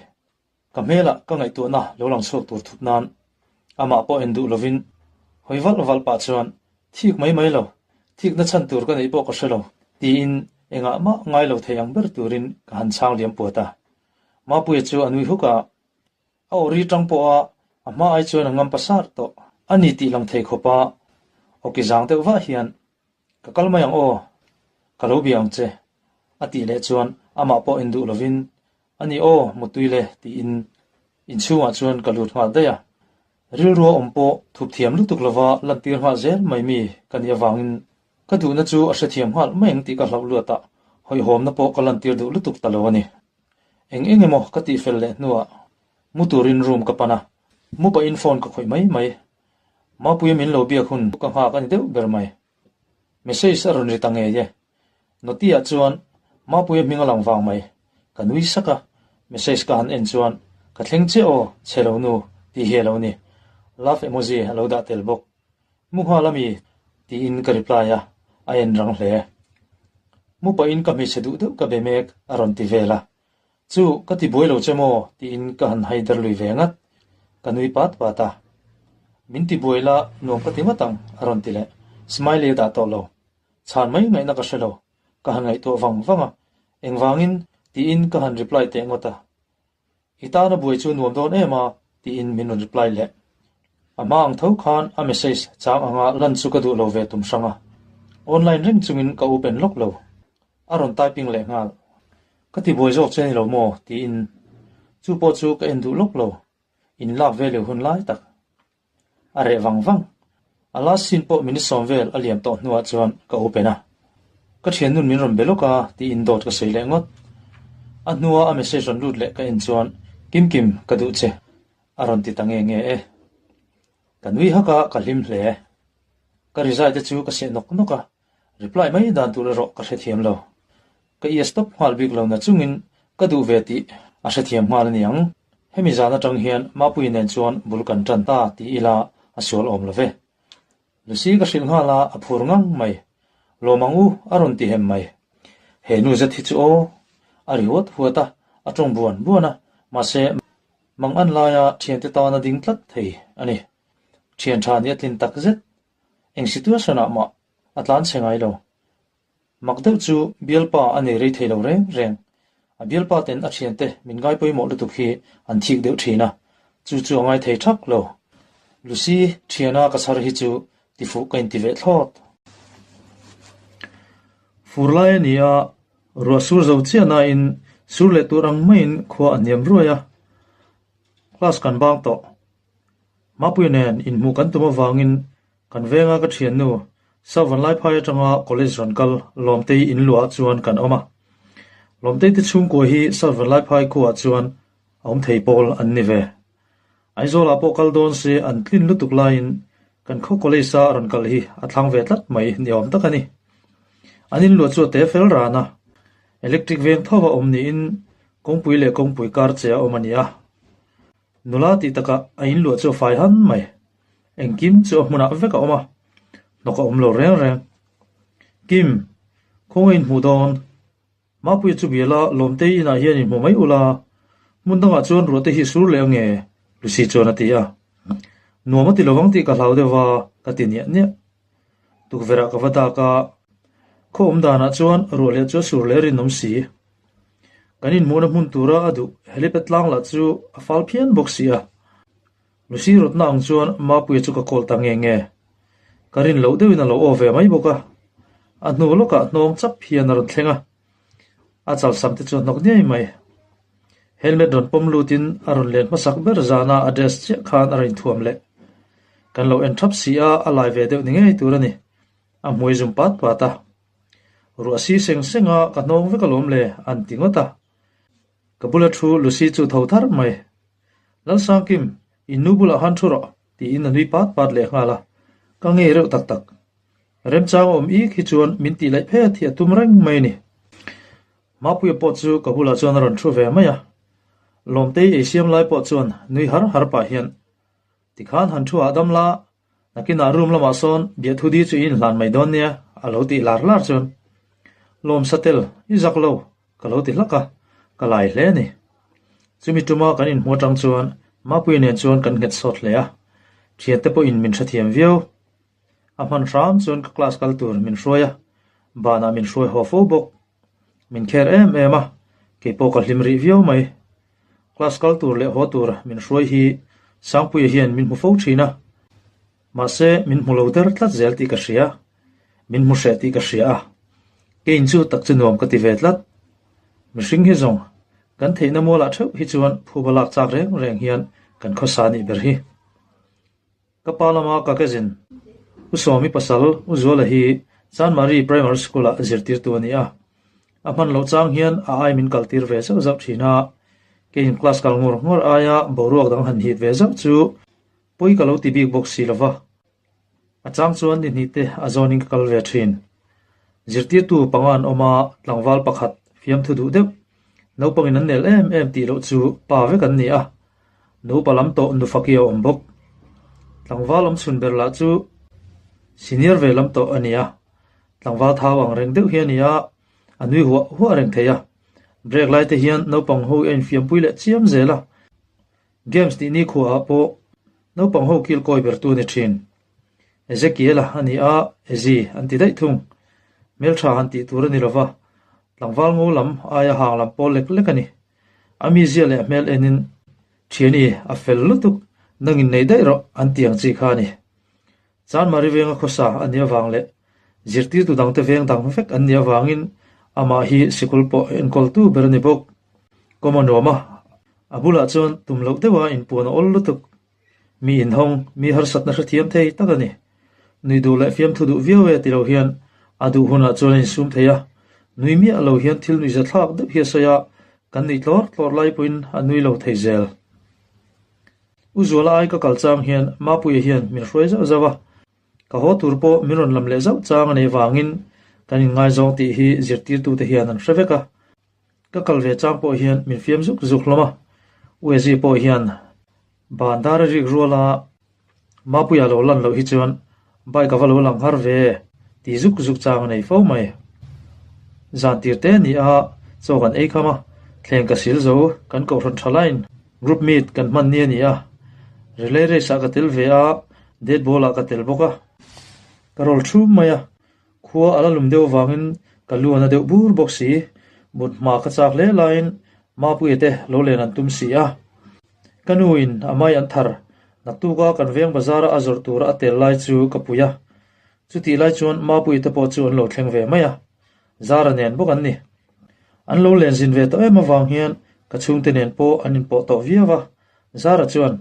Ka hmelah ka ngaihtuahna lo lang chhuak tur thup nan amah pawh en duh lovin hawi valh valh pah chuan thik mai mai lo, thikna chhan tur ka neih pawh ka hre lo tiin engah mah ngai lo thei ang ber turin ka han chhang liam puat a. Mapuia chu a nui huk a, a aw ri tang pawha a hma ai chuan a ngam pasar tawh a ni tih lang thei khawpa awki zang deuh vah hian Ka kal mai ang aw, ka lo bia ang che, a tih leh chuan amah pawh en duh lovin, A ni aw, mutui le, tiin inchhungah chuan ka lut nghal daih a. Rilrua awm pawh thup thiam lutuk lova lantir nghal zel mai mi ka nih avangin ka duhna chu a hrethiam nghal mai ang tih ka hlauh luat a, hawihhawmna pawh ka lantir duh lutuk ta lo a ni. Eng eng emaw ka tihfel leh hnuah mu turin room ka pan a, mu pahin phone ka khawih mai mai. Mapuia min lo biak hun ka nghak a ni deuh ber mai. Message a rawn ri ta ngei e. Noti-ah chuan Mapuia hming a lang vang mai. Ka nui sak a, message ka han en chuan ka thleng che aw, chhe lo nu tih hi a lo ni. Love emoji a lo dah tel bawk. Mu nghal ami? tiin ka reply a, a en rang hle. Mu pahin ka hmeichhe duh deuh ka be mek a rawn ti vel a. Chu, ka ti buai lo che maw? tiin ka han haider lui ve ngat. Ka nui pat pat a. Min ti buai la, nuam ka ti ngawt ang, a rawn ti leh. Smiley a dah tawh lo. Chhan mai ngaihna ka hre lo. Ka han ngaihtuah vang vang a. Engvangin? tiin ka han reply teh ngawt a. I tana buai chu nuam dawn em a? tiin min rawn reply leh. A hma ang tho khan a message chang anga lan chu ka duh lo ve tum hrang a. Online reng chungin ka open lawk lo. A rawn typing leh nghal. Ka ti buai zawk che ni lo maw? tiin chu pawh chu ka en duh lawk lo. In lak ve leh hun lai tak. A reh vang vang. A last scene pawh minute sawm vel a liam tawh hnuah chuan ka open a. Ka thiannun min rawn be lawk a tiin dawt ka sawi leh ngawt. A hnua a message rawn lut leh ka en chuan Kimkim ka duh che a rawn ti ta nge nge e. Ka nui hak a, ka hlim hle. Ka rizai te chu ka seh nawk nawk a, Reply mai dan tur erawh ka hrethiam lo. Ka ia stop nghal bik lo na chungin ka duh ve tih a hrethiam nghal a niang. Hemi zan atang hian Mapuii nen chuan bul kan tan ta ti ila a sual awm lo ve. Lucy ka hrilh nghal a, a phur ngang mai. Lawm ang u a rawn ti hem mai. He nu zet hi chu aw. A ri huat huat a, a tawng buan buan a, mahse mang an laia thiante tana ding tlat thei a ni. Thian tha nih a tlin tak zet. Eng situation-ah mah a tlan chhe ngai lo. Mak deuh chu bialpa a nei rei thei lo reng reng. A bialpa ten a thiante min ngai pawimawh lutuk hi an thik deuh thin a, chu chu a ngai thei thak lo. Lucy thiana ka chhar hi chu tifuh ka inti ve thlawt. Fur lai a ni a, ruah sur zo chiah nain sur leh tur ang maiin khua a hniam ruai a. Class kan bang tawh. Mapuia nen inhmuh kan tum avangin kan venga ka thiannu Southern Laiphai atanga college rawn kal Lawmtei in luah chuan kan awm a. Lawmtei te chhungkua hi Southern Laiphai khuaah chuan a awm thei pawl an ni ve. Aizawlah pawh kal dawn se an tlin lutuk laiin kan khaw college a rawn kal hi a thlang ve tlat mai ni awm tak a ni. An in luah chu a te fel ran a, electric veng tho a awm niin kawngpui leh kawngpui kar che a awm a ni a. Nula tih takah a in luah chu a fai han mai. Engkim chu a hmunah vek a awm a, hnawk a awm lo reng reng. Kim, khawngaih inhmuh dawn? Mapuia chu biala Lawmtei inah hian inhmu mai ula, hmun dangah chuan ruah te hi sur leh ange, Lucy chuan a ti a. Nuam a ti lovang tih ka hlau deuh va, ka ti niah niah. Tukverh ah ka va dak a, khaw awm danah chuan ruah leh chu a sur leh rinawm si. Kan inhmuhna hmun tura a duh helipad tlang lah chu a fal phian bawk si a. Lucy rawtna ang chuan Mapuia chu ka call ta nge nge. Ka rin loh deuhin a lo aw ve mai bawk a. A hnu lawkah hnawng chap hian a rawn thleng a. A chalsam te chu a hnawk niai mai. Helmet rawn pawm lutin a rawn len hmasak ber zana a dress chiah khan a rawn inthuam leh. Kan lo en thap si a, a lai ve deuh ni ngei tur a ni. A hmui zum pat pat a. Ruah si seng seng a, ka hnawng vek alawm le, an ti ngawt a. Ka bula thu Lucy chu tho tharh mai. Lalsangkim, in nu bulah han thu rawh, tiin a nui pat pat leh nghal a. Ka ngei reuh tak tak. Remchang a awm ik hi chuan min tih laih phet hi a tum reng mai a ni. Mapuia pawh chu ka bulah chuan a rawn thu ve mai a. Lawmtei ei siam lai pawh chuan nui har har pah hian, Tikhan han thu hahdam la, nakinah room lamah sawn biahthu di chu i inhlan mai dawn nia, a lo tih lar lar chuan. Lawm satel, i zak lo, ka lo ti hlak a, ka lai hle a ni. Chumi tuma kan inhmu atang chuan Mapuia nen chuan kan nghet sawt hle a, thiante pawhin min hrethiam viau. A hman hram chuan ka class kal tur min hruai a, banah min hruai haw fo bawk. Min kher em em a, kei pawh ka hlim rih viau mai. Class kal tur leh haw tur min hruai hi Sangpuia hian min hmu fo thin a, mahse min hmu lo der tlat zel tih ka hria, min hmu hreh tih ka hria a, keiin chu tak chu nuam ka ti ve tlat. Mihring hi zawng kan theihna mualah theuh hi chuan phuba lak chak reng reng hian kan khawsa nih ber hi. Ka pa lama ka cousin U Sawmi pasal U Zuala hi Chanmari Primary School-ah zirtirtu a ni a. A hman loh chang hian a ai min kaltir ve zauh zauh thin a, keiin class kal ngur ngur aia boruak dang han hit ve zauh chu pawi ka lo ti bik bawk si lo va. A chang chuan ni hnih te a zawnin ka kal ve thin. Zirtirtu panga an awm a, tlangval pakhat fiamthu duh deuh, naupangin an nel em em tih loh chu pa vek an ni a. Nupa lam tawh nufaki a awm bawk. Tlangval awm chhun ber lah chu senior ve lam tawh a ni a, tlangval thau ang reng deuh hi a ni a, a nui huah huah reng thei a. Break lai te hian naupang ho a infiampui leh chiam zel a, games tih ni khuaah pawh naupang ho kil kawi ber tu a ni thin. Ezekiel-a a ni a, Ezi an ti daih thung. Hmeltha han tih tur a ni lova, tlangval ngo lam aia hang lam pawl lek lek a ni. A mizia leh a hmel enin Thiani a fel lutuk, nangin nei daih rawh an ti ang chi kha a ni. Chanmari venga khawsa a nih avang leh zirtirtu dangte veng dang vek an nih avangin amah hi sikul pawh enkawltu ber a ni bawk. Kawm a nuam a, a bulah chuan tum loh deuha inpuan a awl lutuk. Mi inhawng, mi harsatna hrethiam thei tak a ni. Nui duh leh fiamthu duh viau e ti lo hian a duh hunah chuan a insum thei a, nui miah lo hian thil nuihza thlak deuh hi a sawi a, kan nuih tlawr tlawr lai pawhin a nui lo thei zel. U Zuala ai ka kal chang hian Mapuia hian min hruai zauh zauh a, ka haw tur pawh min rawn lam leh zauh chang a neih vangin kan inngaizawng tih hi zirtirtute hian an hre vek a. Ka kal ve chang pawh hian min fiam zuk zuk hlawm a, Uezi pawh hian ban dar a rik rual a, Mapuia lo lan loh hi chuan bike a va lo lang har ve ti zuk zuk chang a nei fo mai. Zan tir te a ni a, chaw kan ei kham a, thleng ka sil zo, kan kohhran tha laiin group meet kan hman ni a ni a, relay race ah ka tel ve a, dead ball ah ka tel bawk a, ka roll thum mai a, Khua a la lum deuh avangin ka lu a na deuh bur bawk si. Mut hma ka chak hle laiin Mapuia te lo len an tum si a. Ka nuin a mai an thar, naktuka kan veng bazara a zawrh tura a tel lai chu ka pui a. Chutih lai chuan Mapuia te pawh chu an lo thleng ve mai a. Zara nen bawk an ni. An lo len zin ve tawh em avang hian ka chhungte nen pawh an inpawh tawh viau a. Zara chuan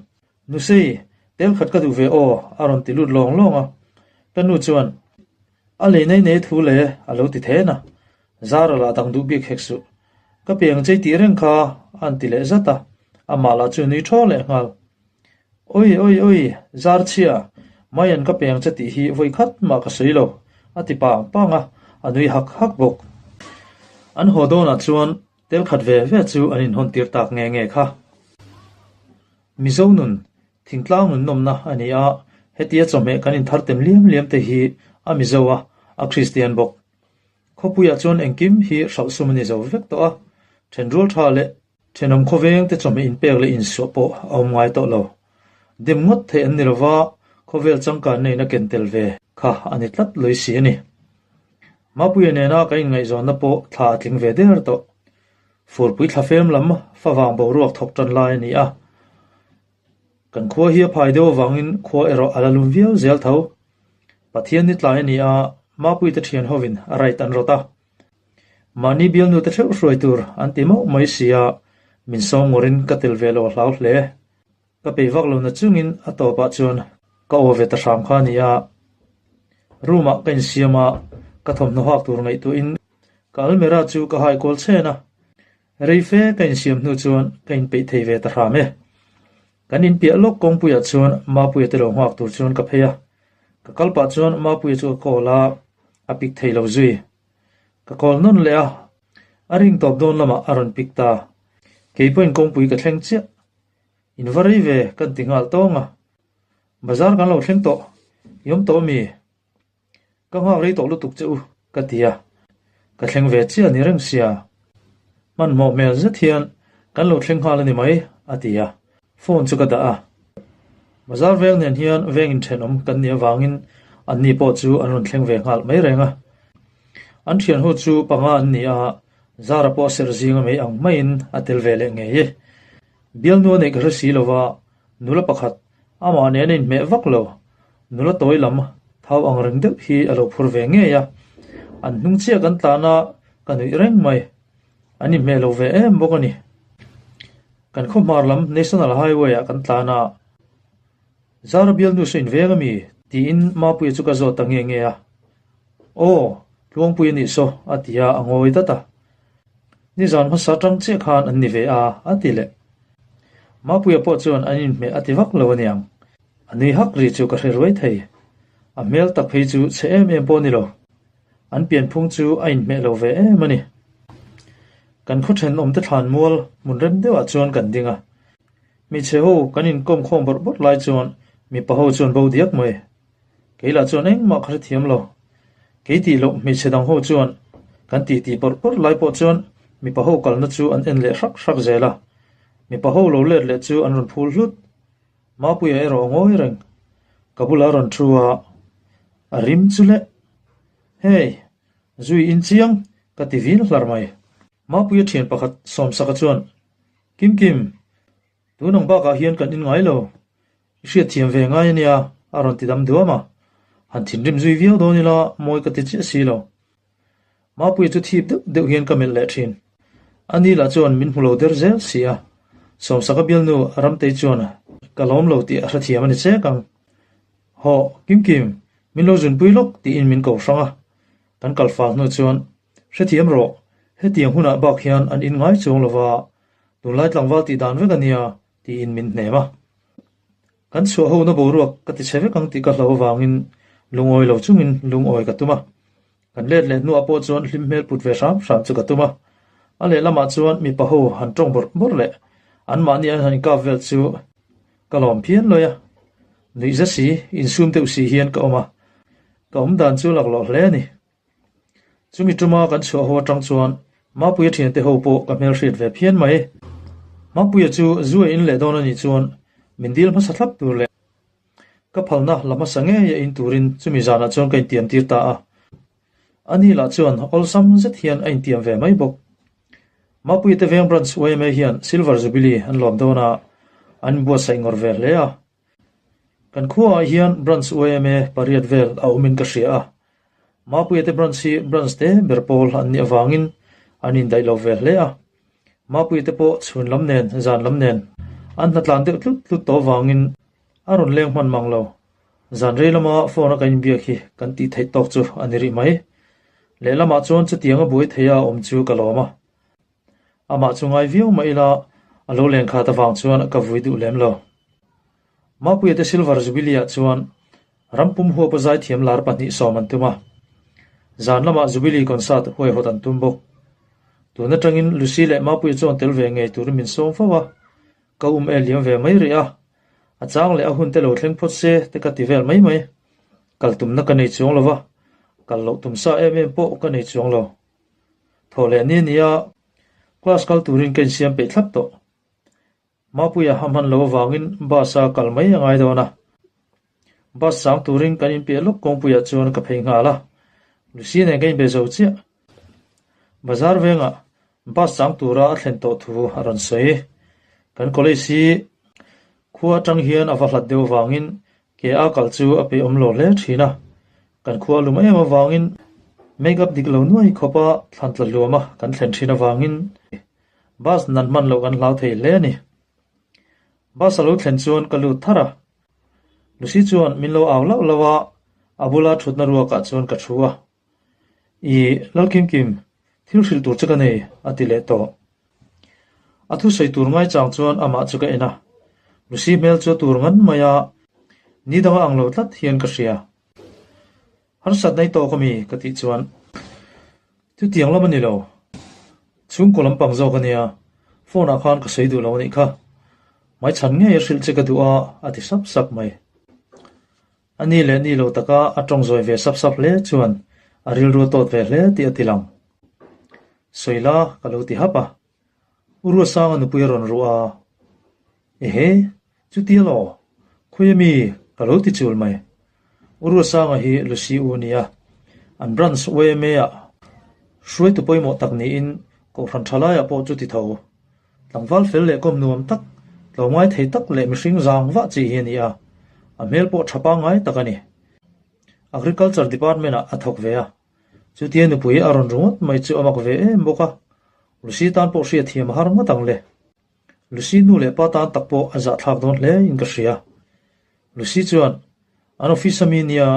Nusei, tel khat ka duh ve aw, a rawn ti lut lawng lawng a. Ka nu chuan, A lei nei nei thu le, a lo ti then a. Zara lah dang duh bik hek suh. Ka piang chei tih reng kha, a han ti leh zat a. Amah lah chu nui thaw leh nghal. Oi, oi, oi, Zar chhia, Mayan ka piang che tih hi vawi khat mah ka sawi lo, a ti pang pang a, a nui hak hak bawk. An haw dawnah chuan tel khat ve ve chu an inhawn tir tak nge nge kha. Mizo nun, thingtlang nun nawmna a ni a, hetia chawhmeh kan inthar tem liam liam te hi a Mizo a, a Kristian bawk. Khawpuiah chuan engkim hi hralhsum a ni zo vek tawh a, thenrual tha leh thenawm khawveng te chawhmeh inpek leh insuah pawh a awm ngai tawh lo. Dem ngawt theih an ni lova, khawvel changkan neiin a ken tel ve kha a ni tlat lawih si a ni. Mapuia nena kan inngaihzawnna pawh thla a tling ve der tawh. Furpui thlafem lam favang boruak thawk tan lai a ni a. Kan khua hi a phai deuh avangin khua erawh a la lum viau zel tho. Pathian ni tlai a ni a, Mapuite thian hovin a right an rawt a. Mahni bialnute theuh hruai tur an ti mauh mai si a, min sawm ngawrin ka tel ve lo a hlau hle. Ka peih vak lo na chungin a tawpah chuan ka aw ve ta hram kha a ni a. Room ah ka insiam a, ka thawmhnaw hak tur ngaihtuahin ka almirah chu ka hai kual chhen a. Rei fe ka insiam hnu chuan ka inpeih thei ve ta hram e. Kan inpiah lawk kawngpuiah chuan Mapuia te lo nghak tur chuan ka phei a. Ka kal pah chuan Mapuia chu ka call a, a pick thei lo zui. Ka call nawn leh a, a ring tawp dawn lamah a rawn pick ta. Kei pawhin kawngpui ka thleng chiah. In va rei ve kan ti nghal tawng a. Bazar kan lo thleng tawh, i awm tawh ami? Ka nghak rei tawh lutuk che u, ka ti a. Ka thleng ve chiah ni reng sia. Hmanhmawh hmel zet hian kan lo thleng nghal a ni mai, a ti a. Phone chu ka dah a. Bazar veng nen hian veng inthenawm kan nih avangin anni pawh chu an rawn thleng ve nghal mai reng a. An thianho chu panga an ni a, Zara pawh a serh zinga mai ang maiin a tel ve leh ngei e. Bialnu a neih ka hre si lova, nula pakhat amah nen a inhmeh vak lo. Nula tawi lam thau ang reng deuh hi a lo phur ve ngei a, an hnung chiah kan tlan a, ka nuih reng mai. An inhmeh lo ve em bawk a ni. Kan khawhmar lam National Highway ah kan tlan a, Zara bialnu saw inveng a mi? tiin Mapuia chu ka zawt ta nge nge a. Aw, Tluangpui a nih saw, a ti a, a ngawi dat a. Nizan hmasa tang chiah khan an ni ve a, a ti leh. Mapuia pawh chuan an inhmeh a ti vak lo aniang. A nui hak ri chu ka hre ruai thei. A hmel tak phei chu chhe em em pawh a ni lo. An pianphung chu a inhmeh lo ve em a ni. Kan khaw thenawmte thlan mual hmun rem deuhah chuan kan ding a. Hmeichhe ho kan inkawm khawm bawrh bawrh lai chuan mipa ho chuan bo diak mai. Kei lah chuan engmah ka hrethiam lo. Kei tih loh hmeichhe dang ho chuan kan tih tih bawrh bawrh lai pawh chuan mipa ho kalna chu an en leh hrak hrak zel a. Mipa ho lo let leh chu an rawn phul hlut. Mapuia erawh a ngawi reng. Ka bulah a rawn thu a, a rim chu le. Hey, zui in chiang, ka ti vin hlar mai. Mapuia thian pakhat Sawmsaka chuan, Kim Kim, tun ang bakah hian kan in ngai lo. I hriatthiam ve ngai a nia, a rawn ti dam duam a. Han thinrim zui viau dawn ila mawi ka ti chiah si lo. Mapuia chu thip deuh deuh hian ka melh leh thin. Ani lah chuan min hmu lo der zel si a. Sawmsaka bialnu Ramtei chuan ka lawm lo tih a hrethiam a ni chek ang. Hawh, Kim Kim, min lo zunpui lawk tiin min ko hrang a. Kan kal fal hnu chuan, Hrethiam rawh, hetiang hunah bak hian an inngai chuang lo va, tunlai tlangval tih dan vek a nia, tiin min hnem a. Kan chhuah ho na boruak ka ti chhe vek ang tih ka hlau avangin lungawi lo chungin lungawi ka tum a. Kan let leh hnuah pawh chuan hlim hmel put ve hram hram chu ka tum a. A lehlamah chuan mipa ho han tawng bawrh bawrh leh anmahni an han inkap vel chu ka lawm phian lawi a. Nuihza si, insum deuh si hian ka awm a. Ka awm dan chu laklawh hle a ni. Chumi tuma kan chhuah ho atang chuan Mapuia thiante ho pawh ka hmelhriat ve phian mai. Mapuia chu zu a in leh dawn a nih chuan min dil hmasa thlap tur leh ka phalna la hmasa ngei a in turin chumi zanah chuan ka intiam tir ta a. Ani lah chuan awlsam zet hian a intiam ve mai bawk. Mapuia te veng branch yma hian Silver Jubilee an lawm dawn a, an inbuatsaih ngawr ve hle a. Kan khuaah hian branch yma pariat vel a awmin ka hria a, Mapuia te branch hi branch te ber pawl an nih avangin an indaih lo ve hle a. Mapuia te pawh chhun lam nen zan lam nen an hnatlan deuh tlut tlut tawh avangin a rawn leng hman mang lo. Zan rei lama phone a kan inbiak hi kan tih theih tawk chu a ni rih mai. Lehlamah chuan chutianga buai theia a awm chu ka lawm a. Amah chu ngai viau mah ila a lo len khat avang chuan ka vui duh lem lo. Mapuia te Silver Jubilee ah chuan rampum huapa zaithiam lar 2 sawm an tum a. Zan lamah Jubilee concert huaihawt an tum bawk. Tun atangin Lucy leh Mapuia chuan tel ve ngei turin min sawm fo a, ka um e liam ve mai rih a. A chang leh a hun te lo thleng phawt se te ka ti vel mai mai. Kal tumna ka nei chuang lo va, kal loh tum sa em em pawh ka nei chuang lo. Thaw leh ni nia, class kal turin ka insiam peih thlap tawh. Mapuia ha hman lo avangin bus a kal mai a ngai dawn a. Bus sang turin kan inpiah lawk kawngpuiah chuan ka phei nghal a. Lucy nen ka inbe zo chiah. Bazar vengah bus sang tura a thlen tawh thu a rawn sawi. Kan college hi khua atang hian a va hlat deuh avangin ke a kal chu a peihawm lo hle thin a. Kan khua lum em avangin make up dik lo nuai khawpa thlan tla hluama kan thlen thin avangin bus nan hman loh kan hlau thei hle a ni. Bus a lo thlen chuan ka lut thar a, Lucy chuan min lo au lauh lauh a, a bula thutna ruakah chuan ka thu a. I Lalkimkim, thil hrilh tur che ka nei, a ti leh tawh. A thusawi tur ngaichang chuan amah chu ka en a, Lucy hmel chu a tur ngan mai a, ni danga ang lo tlat hian ka hria. Harsat nei tawk a mi? ka tih chuan, Chutiang lam a ni lo. Chhungkaw lampang zawk a nia, phone ah khan ka sawi duh lo a nih kha. Hmaichhan ngei a hrilh che ka duh a, a ti sap sap mai. A ni leh ni lo taka a tawng zawi ve sap sap hle chuan a rilru a tawt ve hle tih a ti lang. Sawi la ka lo ti hap a. U Ruasanga nupui a rawn ruh a, Ehe, chutia law, khawi ami ka lo ti chul mai. U Ruasanga hi Lucy u nia, an branch YMA ah hruaitu pawimawh tak niin Kohhran thalaiah pawh chu ti tho. Tlangval fel leh kawm nuam tak, tlawmngai thei tak leh mihring zang vah chi hi a ni a, a hmel pawh tha pangngai tak a ni. Agriculture Department ah a thawk ve a, chutia nupui a rawn ru ngawt mai chu a mak ve em bawk a, Lucy tan pawh hriatthiam a har ngawt ang le. Lucy nu leh pa tan tak pawh a zahthlak dawn hle in ka hria. Lucy chuan an office ami nia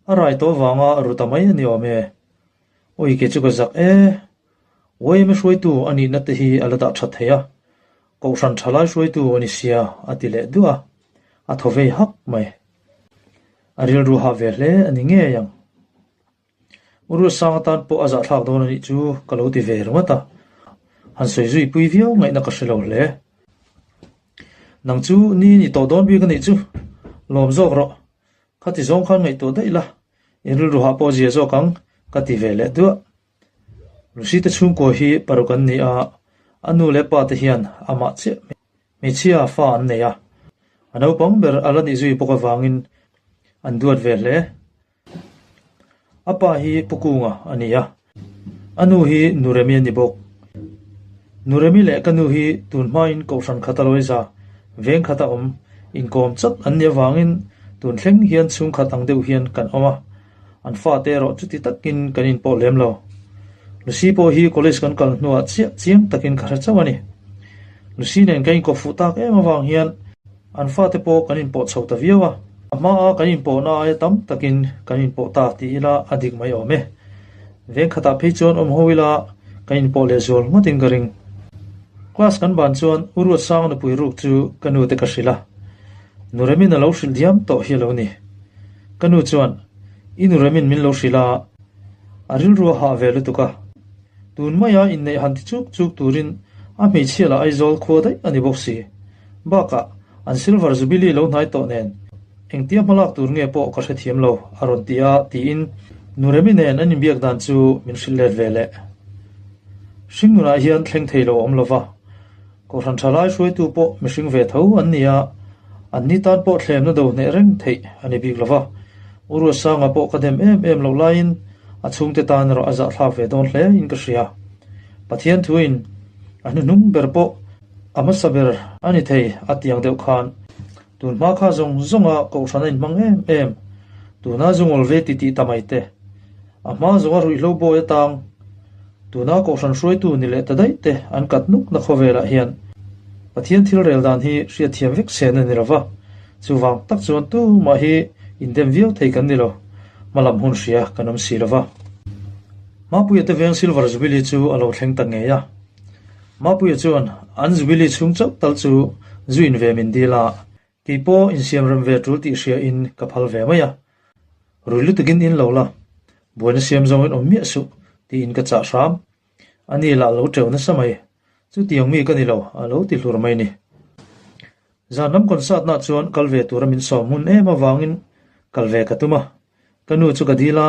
A rai tawh vanga ru ta mai a ni awm e. Awi ke chu ka zak e. Yma hruaitu a nihna te hi a la dah that thei a, Kohhran thalai hruaitu a ni sia a ti leh duah a, a thaw vei hak mai. A rilru hah ve hle a ni ngei ang. U Ruatsang atan pawh a zahthlak dawn a nih chu ka lo ti ve ringawt a, han sawi zui pui viau ngaihna ka hre lo hle. Nang chu ni ni tawh dawn bik a nih chu, lawm zawk rawh. Khati zawng khan ngaihtuah daih la, in rilru hah pawh zia zawk ang, ka ti ve leh duah. Lucy te chhungkua hi paruk an ni a, a nu leh pa te hian amah chiah hmeichhia fa an nei a, a naupang ber a la nih zui bawk avangin an duat ve hle. A pa hi Pu Kunga a ni a, a nu hi Nuremi a ni bawk. Nuremi leh ka nu hi tun hmain Kohhran khata Loiza veng khata awm inkawm chat an nih avangin tun thleng hian chhungkhat ang deuh hian kan awm a, an fate erawh chuti takin kan inpawh lem lo. Lucy pawh hi college kan kal hnuah chiah chiang takin ka hre chauh a ni. Lucy nen ka inkawp fuh tak em avang hian An fate pawh kan inpawh chho ta viau a, a hmaa kan inpawhna aia tam takin kan inpawh ta ti ila a dik mai awm e. Veng khatah phei chuan awm ho ila kan inpawh leh zual ngawtin ka ring. Class kan ban chuan U Ruatsanga nupui ruk chu ka nu te ka hrilh a, Nu Remin a lo hrilh diam tawh hi a lo ni. Ka nu chuan, I nu Remin min lo hrilh a, a rilru a hah ve lutuk a. Tun maia inneih han ti chuk chuk turin a hmeichhia lah Aizawl khua daih a ni bawk si. Bakah, an Silver Jubilee lo hnai tawh nen, engtia hmalak tur nge pawh ka hrethiam lo, a rawn ti a, tiin Nuremi nen an inbiak dan chu min hrilh let ve leh. Hringnunah hian thleng thei lo a awm lo va, Kohhran tha lai hruaitu pawh mihring ve tho an ni a, anni tan pawh thlemna do hneh reng theih a ni bik lo va. U Ruatsanga pawh ka dem em em loh laiin a chhungte tan erawh a zahthlak ve dawn hle in ka hria. Pathian thuin a hnuhnung ber pawh a hmasa ber a ni thei a tiang deuh khan tun hma kha zawng zawnga kohhran a inhmang em em tuna zungawl ve titih ta mai te, a hma zawnga ruihhlo bawi atang tuna kohhran hruaitu ni leh ta daih te an kat nuk na khawvelah hian Pathian thil rel dan hi hriatthiam vek sen a ni lo va, chuvang tak chuan tumah hi indem viau thei kan ni lo, hmalam hun hria kan awm si lo va. Mapuia te veng Silver Jubilee chu a lo thleng ta ngei a. Mapuia chuan an Jubilee chhung chauh tal chu zu in ve min dil a, kei pawh insiam rem ve tul tih hria in ka phal ve mai a. Rui lutukin in lo la, buaina siam zawngin awm miah suh tiin ka chah hram. A ni lah lo teuh nasa mai, chutiang mi ka ni lo a lo ti hlur mai ni. Zan lam concert nah chuan kal ve tura min sawm hun em avangin kal ve ka tum a, ka nu chu ka dil a,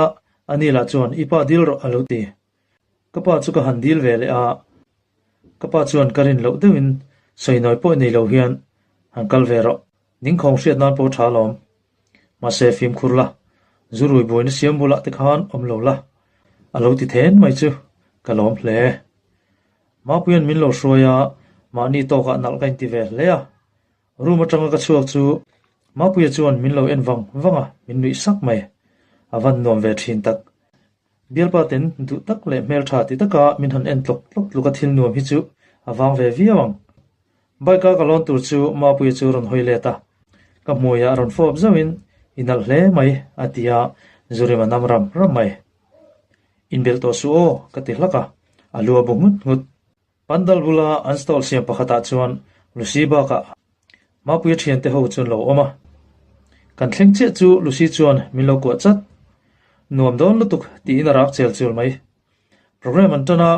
a ni lah chuan i pa dil rawh a lo ti. Ka pa chu ka han dil ve leh a, ka pa chuan ka rin loh deuhin sawinawi pawh nei lo hian han kal ve rawh, ningkhawng hriat nan pawh tha alawm. Mahse fimkhur la, zu rui buaina siam bulah te khan awm lo la, a lo ti then mai chu ka lawm hle. Mapuia'n min lo hruai a, mahni tawkah nalh ka inti ve hle a. Room atanga ka chhuak chu Mapuia chuan min lo en vang vang a, min nuih sak mai. A van nuam ve thin tak. Bialpa ten duh tak leh hmeltha ti taka min han en tlawk tlawk tluk a thil nuam hi chu a vang ve viau ang. Bike a ka lawn tur chu Mapuia chu rawn hawi let a, ka hmuiah rawn fawp zauhin i nalh hle mai a ti a, Zurima nam ram ram mai. Inbelh tawh suh aw ka ti hlak a, a lu a bu nghut nghut. Pandal bula an stall siam pakhatah chuan Lucy bakah Mapuia thiante ho chu an lo awm a. Kan thleng chiah chu Lucy chuan min lo kuah chat. Nuam dawn lutuk tiin a rak chel chul mai. Program an tan a.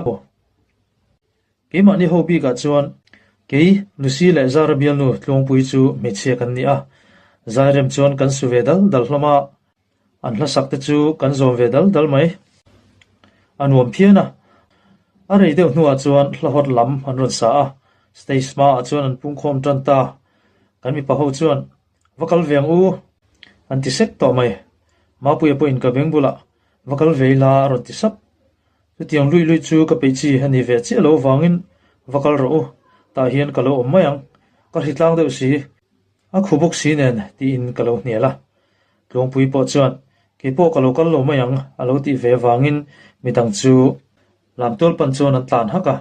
Keimahni ho bikah chuan kei Lucy leh Zara bialnu Tluangpui chu hmeichhia kan ni a. Zairem chuan kan su ve dal dal hlawm a. An hlasak te chu kan zawm ve dal dal mai. A nuam phian a. A rei deuh hnuah chuan hla hawt lam an rawn sa a, stage hmaah chuan an pungkhawm tan ta. Kan mipa ho chuan, Va kal ve ang u! An ti sek tawh mai. Mapuia pawhin ka beng bulah, Va kal ve ila a rawn ti sap. Chutiang luih luih chu ka peih chi a ni ve chiah lo vangin va kal rawh u, tah hian ka lo awm mai ang. Ka hritlang deuh si. A khu bawk si nen tiin ka lo hnial a. Tluangpui pawh chuan, Kei pawh ka lo kal lo mai ang a lo tih ve avangin midang chu lamtual pan chuan an tlan hak a.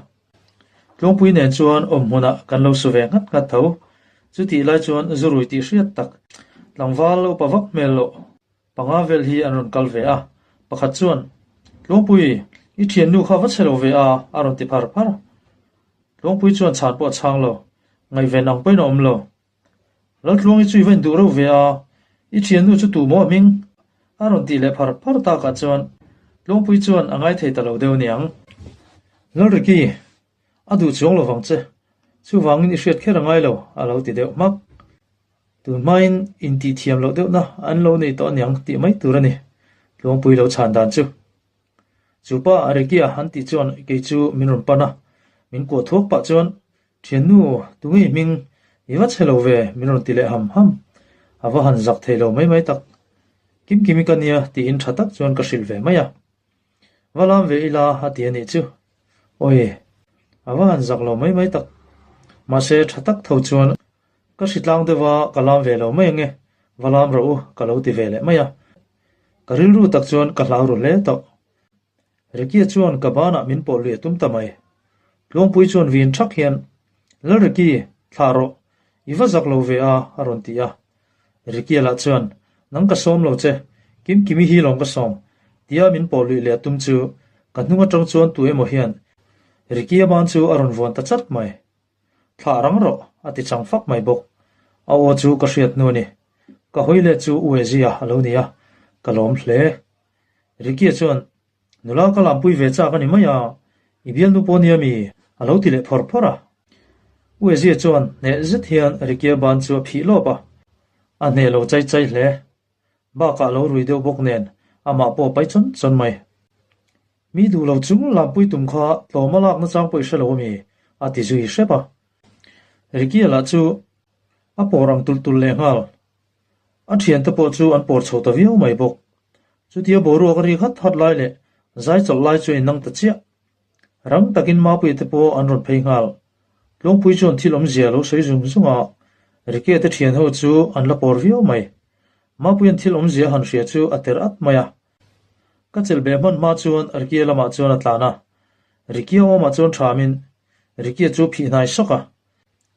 Tluangpui nen chuan awm hmunah kan lo su ve nghat nghat tho. Chutih lai chuan zurui tih hriat tak, tlangval lo pa vak hmel loh panga vel hi an rawn kal ve a. Pakhat chuan, Tluangpui, i thiannu kha va chhe lo ve a a rawn ti phar phar. Tluangpui chuan chhan pawh a chhang lo, ngaihven ang pawhin a awm lo. Laltluangi chu i va induh reuh ve a, i thiannu chu tu maw a hming? A rawn tih leh phar phar takah chuan Tluangpui chuan a ngaithei ta lo deuh aniang. Lalriki, a duh chuang lo vang che, chuvangin i hriat kher a ngai lo, a lo ti deuh hmak. Tun hmain intih thiam loh deuhna an lo nei tawh aniang tih mai tur a ni, Tluangpui lo chhan dan chu. Chu pa a Ricky-a an tih chuan kei chu min rawn pan a, min kuah thuak pah chuan, Thiannu, tunge i hming? I va chhe lo ve, min rawn ti leh ham ham. A va han zak thei lo mai mai tak. Kim Kimi ka nia tiin tha tak chuan ka hrilh ve mai a. Va lam ve ila a ti a nih chu. Awi, a va han zak lo mai mai tak. Mahse tha tak tho chuan ka hritlang deuh a, ka lam ve lo mai ange, va lam rawh u ka lo ti ve leh mai a. Ka rilru tak chuan ka hlau ru hle tawh. Ricky-a chuan ka banah min pawh lui a tum ta mai. Tluangpui chuan vin thak hian, Lal Ricky, thlah rawh, i va zak lo ve a, a rawn ti a. Ricky-a lah chuan, Nang ka sawm lo che, Kimkimi hi lawm ka sawm, tia min pawh luih leh a tum chu ka hnung atang chuan tu emaw hian Ricky-a ban chu a rawn vuan ta chat mai. Thlah rang rawh, a ti chang fak mai bawk. A aw chu ka hriat hnu a ni. Ka hawi leh chu U Ezia a lo ni a, ka lawm hle. Ricky-a chuan, Nula ka lampui ve chak a ni mai a, i bialnu pawh nia mi? a lo ti leh phawr phawr a. U Ezia chuan hneh zet hian Ricky-a ban chu a phih lawp a, a hneh lo chai chai hle. Bakah lo rui deuh bawk nen amah pawh a pai chawn chawn mai. Mi duh lo chung lampui tum kha tlawm a lak nachang pawh i hre lo a mi? a ti zui hrep a. Ricky-a lah chu a pawr ang tulh tulh leh nghal. A thiante pawh chu an pawr chho ta viau mai bawk. Chutia boruak a rik hat hat lai leh zai chawlh lai chu a innang ta chiah. Rang takin Mapuia te pawh an rawn phei nghal. Tlawngpui chuan thil awmzia lo sawi zung zung a, Ricky-a te thian ho chu an la pawr viau mai. Mapuia'n thil awmzia han hria chu a ter at mai a. Ka chelh beh hman hma chuan Ricky-a lamah chuan a tlan a. Ricky-a awmah chuan thamin Ricky-a chu phih hnai sawk a.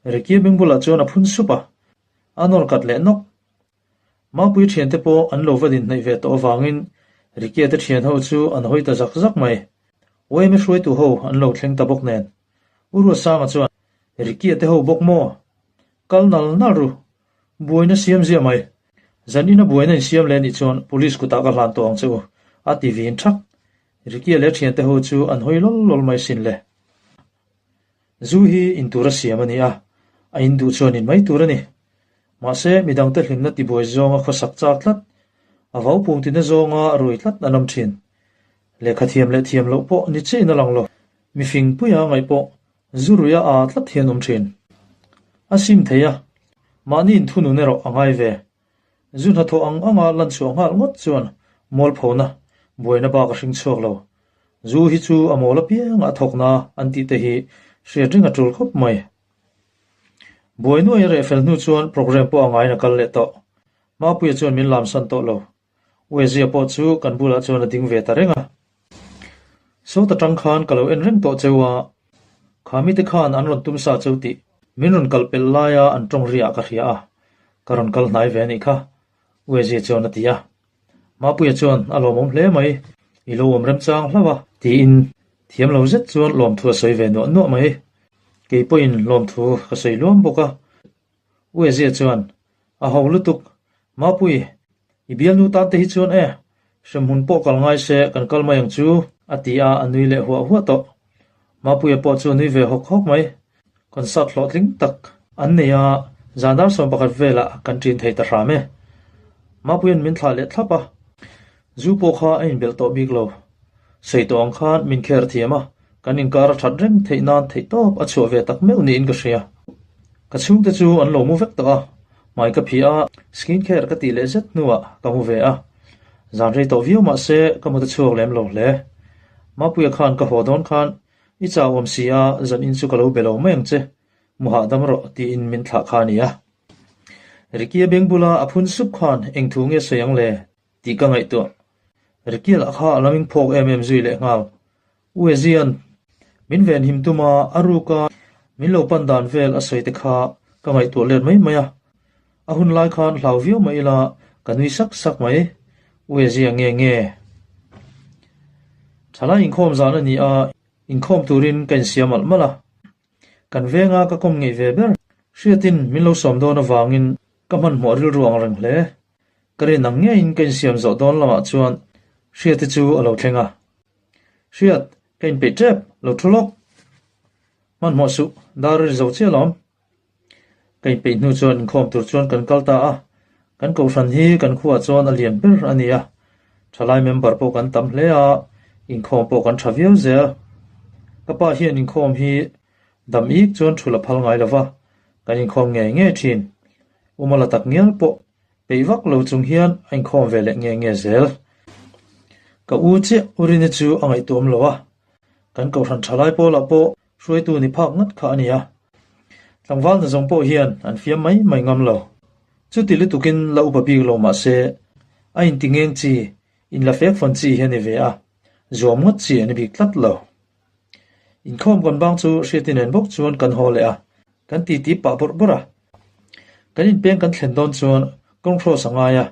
Ricky-a beng bulah chuan a phun sup a, a nawr kat leh nawk. Mapui thiante pawh an lo va din hnaih ve tawh avangin Ricky-a te thian ho chu an hawi ta zak zak mai. Yma hruaitu ho an lo thleng ta bawk nen. U Ruatsanga chuan, Ricky-a te ho bawk maw? Kal nal nal ru. Buaina siam ziah mai. Zan ina buaina in siam leh nih chuan police kutah ka hlan tawh ang che u, a ti vin thak. Ricky-a leh thiante ho chu an hawi lawl lawl mai sin le. Zu hi in tur a siam a ni a, a in duh chuan in mai tur a ni. Mahse, midangte hlimna tibuai zawnga khawsak chak tlat, a vau pung tina zawnga rui tlat an awm thin. Lehkha thiam leh thiam loh pawh ni chiahin a lang lo. Mifing puia ngaih pawh zu ruia aa tlat hian awm thin. A sim thei a, mahni inthunun erawh a ngai ve. Zu hnathawh ang anga lan chhuah nghal ngawt chuan mualphona, buaina bak a hring chhuak lo. Zu hi chu a mawl apiang a thawkna an tih te hi hriat reng a tul khawp mai. Buai nuai a reh fel hnu chuan program pawh a ngaiin a kal leh tawh. Mapuia chuan min lamsan tawh lo. Uezia pawh chu kan bulah chuan a ding ve ta reng a. Sawta tang khan ka lo en reng tawh cheu a, kha mite khan an rawn tum sa cheu tih min rawn kal pelh laia an tawng riah ka hria a, ka rawn kal hnai ve a nih kha, Uezia chuan a ti a. Mapuia chuan a lawmawm hle mai, i lo awm remchang hlauh a, tiin thiam lo zet chuan lawmthu a sawi ve nuah nuah mai. Kei pawhin lawmthu ka sawi luam bawk a. Uezia chuan, A ho lutuk, Mapui, i bialnu tan te hi chuan e, hremhmun pawh kal ngai se kan kal mai ang chu, a ti a, a nui leh huah huah tawh. Mapuia pawh chu a nui ve hawk hawk mai. Concert hlawhtling tak an nei a, zan dar 11 velah kan ṭin thei ta hram e. Mapuia'n min thlah leh thlap a, zu pawh kha a inbelh tawh bik lo. Sawi tawh ang khan min kher thiam a, kan inkar a ṭhat reng theih nan theihtawp a chhuah ve tak meuh niin ka hria. Ka chhungte chu an lo mu vek tawh a, hmai ka phih a, skin care ka tih leh zet hnuah ka mu ve a. Zan rei tawh viau mah se ka mut a chhuak lem lo hle. Mapuia khan ka haw dawn khan I chau awm si a, zan in chu ka lo be lo mai ang che, mu hahdam rawh tiin min thlah kha a ni a. Ricky-a beng bula a phun sup khan eng thu nge sawi ang le tih ka ngaihtuah. Ricky-a lah kha a laming phawk em em zui leh nghal. U Ezian, min venhim tum a, a ruka min lo pan dan vel a sawi te kha ka ngaihtuah let mai mai a. A hun lai khan hlau viau mai ila ka nui sak sak mai. U Ezia nge nge? Thalai inkhawm zan a ni a, inkhawm turin ka insiam malh malh a. Kan venga ka kawm ngeih ve ber. Hriatin min lo sawm dawn avangin ka hmanhmawh rilru ang reng hle. Ka rin ang ngeiin ka insiam zawh dawn lamah chuan Hriati chu a lo thleng a. Hriat, ka inpeih tep, lo thu lawk. Hmanhmawh suh, dar a ri zo chiah alawm. Ka inpeih hnu chuan inkhawm tur chuan kan kal ta a, kan kohhran hi kan khuaah chuan a lian ber a ni a, thalai member pawh kan tam hle a, inkhawm pawh kan tha viau zel. Ka pa hian inkhawm hi dam ik chuan thul a phal ngai lo va, kan inkhawm ngei ngei thin. Umala tak ngial pawh peih vak lo chung hian a inkhawm ve leh nge nge zel. Ka u chiah Urini chu a ngaihtuam lo a, kan kohhran thalai pawlah pawh Hruaitu ni phak ngat kha a ni a, tlangval hna zawng pawh hian an fiam mai mai ngam lo. Chuti lutukin la upa bik lo mah se, a inti ngeng chi, inla fek fawn chi hi a ni ve a, zuam ngawt chi a ni bik tlat lo. Inkhawm kan bang chu Hriati nen bawk chuan kan haw leh a, kan titi pah bawrh bawrh a. Kan inpeng kan thlen dawn chuan kawng cross a ngai a,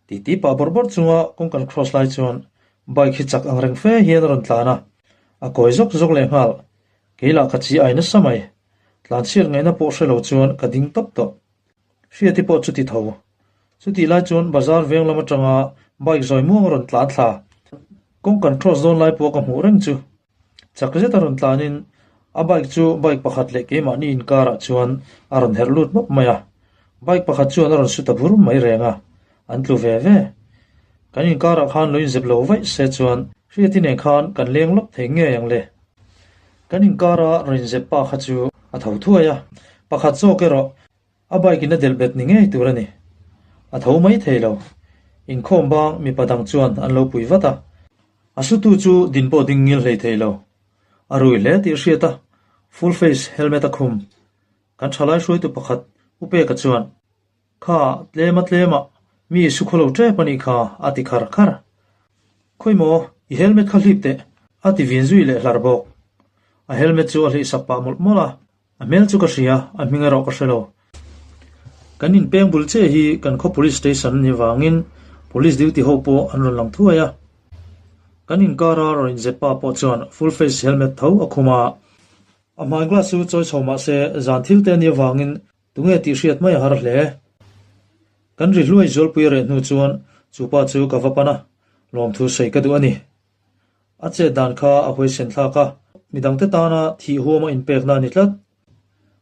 titi pah bawrh bawrh chunga kawng kan cross lai chuan Bike hi chak ang reng fe hian a rawn tlan a, a kawi zawk zawk leh nghal. Kei lah ka chi ai nasa mai. Tlan chhiat ngaihna pawh hre lo chuan ka ding tawp tawh. Hriati pawh chuti tho. Chutih lai chuan bazar veng lam atanga bike zawi muang a rawn tlan thla. Kawng kan cross dawn lai pawh ka hmuh reng chu. Chak zet a rawn tlanin a bike chu bike pakhat leh keimahni inkarah chuan a rawn herh lut mawp mai a. Bike pakhat chuan a rawn su ta bur mai reng a, an tlu ve ve. Kan inkarah khan lo inzep lo vaih se chuan Hriati nen khan kan leng lawk thei ngei ang le. Kan inkara rawn inzep pa kha chu a tho thuai a, pakhat zawk erawh a bike in a delh bet ni ngei tur a ni. A tho mai thei lo. Inkhawm bang mipa dang chuan an lo pui vat a. A sutu chu din pawh ding ngil hlei thei lo. A rui hle tih hriat a, full face helmet a khum. Kan thalai hruaitu pakhat U Peka chuan, Kha, tlema tlema, mi su khaw lo tep a nih kha, a ti khar khar. Khawi maw, i helmet kha hlip teh, a ti vin zui leh hlar bawk. A helmet chu a hlih sak pah mawlh mawlh a, A hmel chu ka hria, a hming erawh ka hre lo. Kan inpeng bul che hi kan khaw police station a nih vangin police duty ho pawh an rawn lang thuai a. Kan inkara rawn inzep pa pawh chuan full face helmet tho a khum a. A hmai glass chu chawi chho mah se zan thil te a nih avangin tunge tih hriat mai a har hle. Kan ri hluai zualpui reh hnu chuan chu pa chu ka va pan a, lawmthu sawi ka duh a ni. A chet dan kha a huaisen thlak a, midangte tana thih huama inpekna a ni tlat.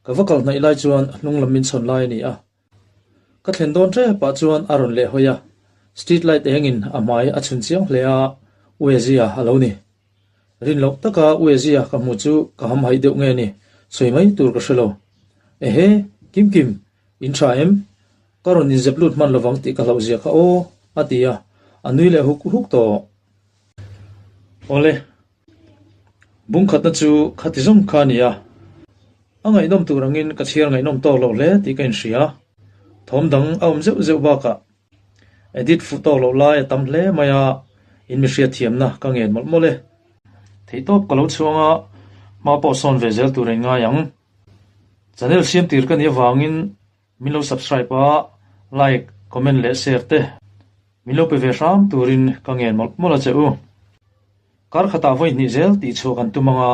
Ka va kal hnaih lai chuan hnung lam min chhawn lai a ni a. Ka thlen dawn tepah chuan a rawn leh hawi a, street light engin a hmai a chhun chiang hle a, Uezia a lo ni. Rin loh taka Uezia ka hmu chu ka hamhaih deuh nge ni, sawi mai tur ka hre lo. Ehe, Kim Kim, in tha em? Ka rawn inzep lut hman lovang tih ka hlauh zia kha aw, a ti a, a nui leh huk huk tawh. Awle, bungkhatna chu khati zawng kha a ni a, a ngaihnawm tur angin ka chhiar ngaihnawm tawk lo hle tih ka inhria. Thawm dang a awm zeuh zeuh bakah. Edit fuh tawk loh lai a tam hle mai a, in mi hriatthiamna ka ngen mawlh mawlh e. Theihtawp ka lo chhuang a, hma pawh sawn ve zel tur a inngai ang. Channel siam tir ka nih avangin min lo subscribe a, like, comment leh share te min lo pe ve hram turin ka ngen mawlh mawlh a che u. Kar khatah vawi hnih zel tih chhuah kan tum anga,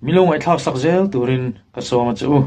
min lo ngaihthlak sak zel turin ka sawm a che u.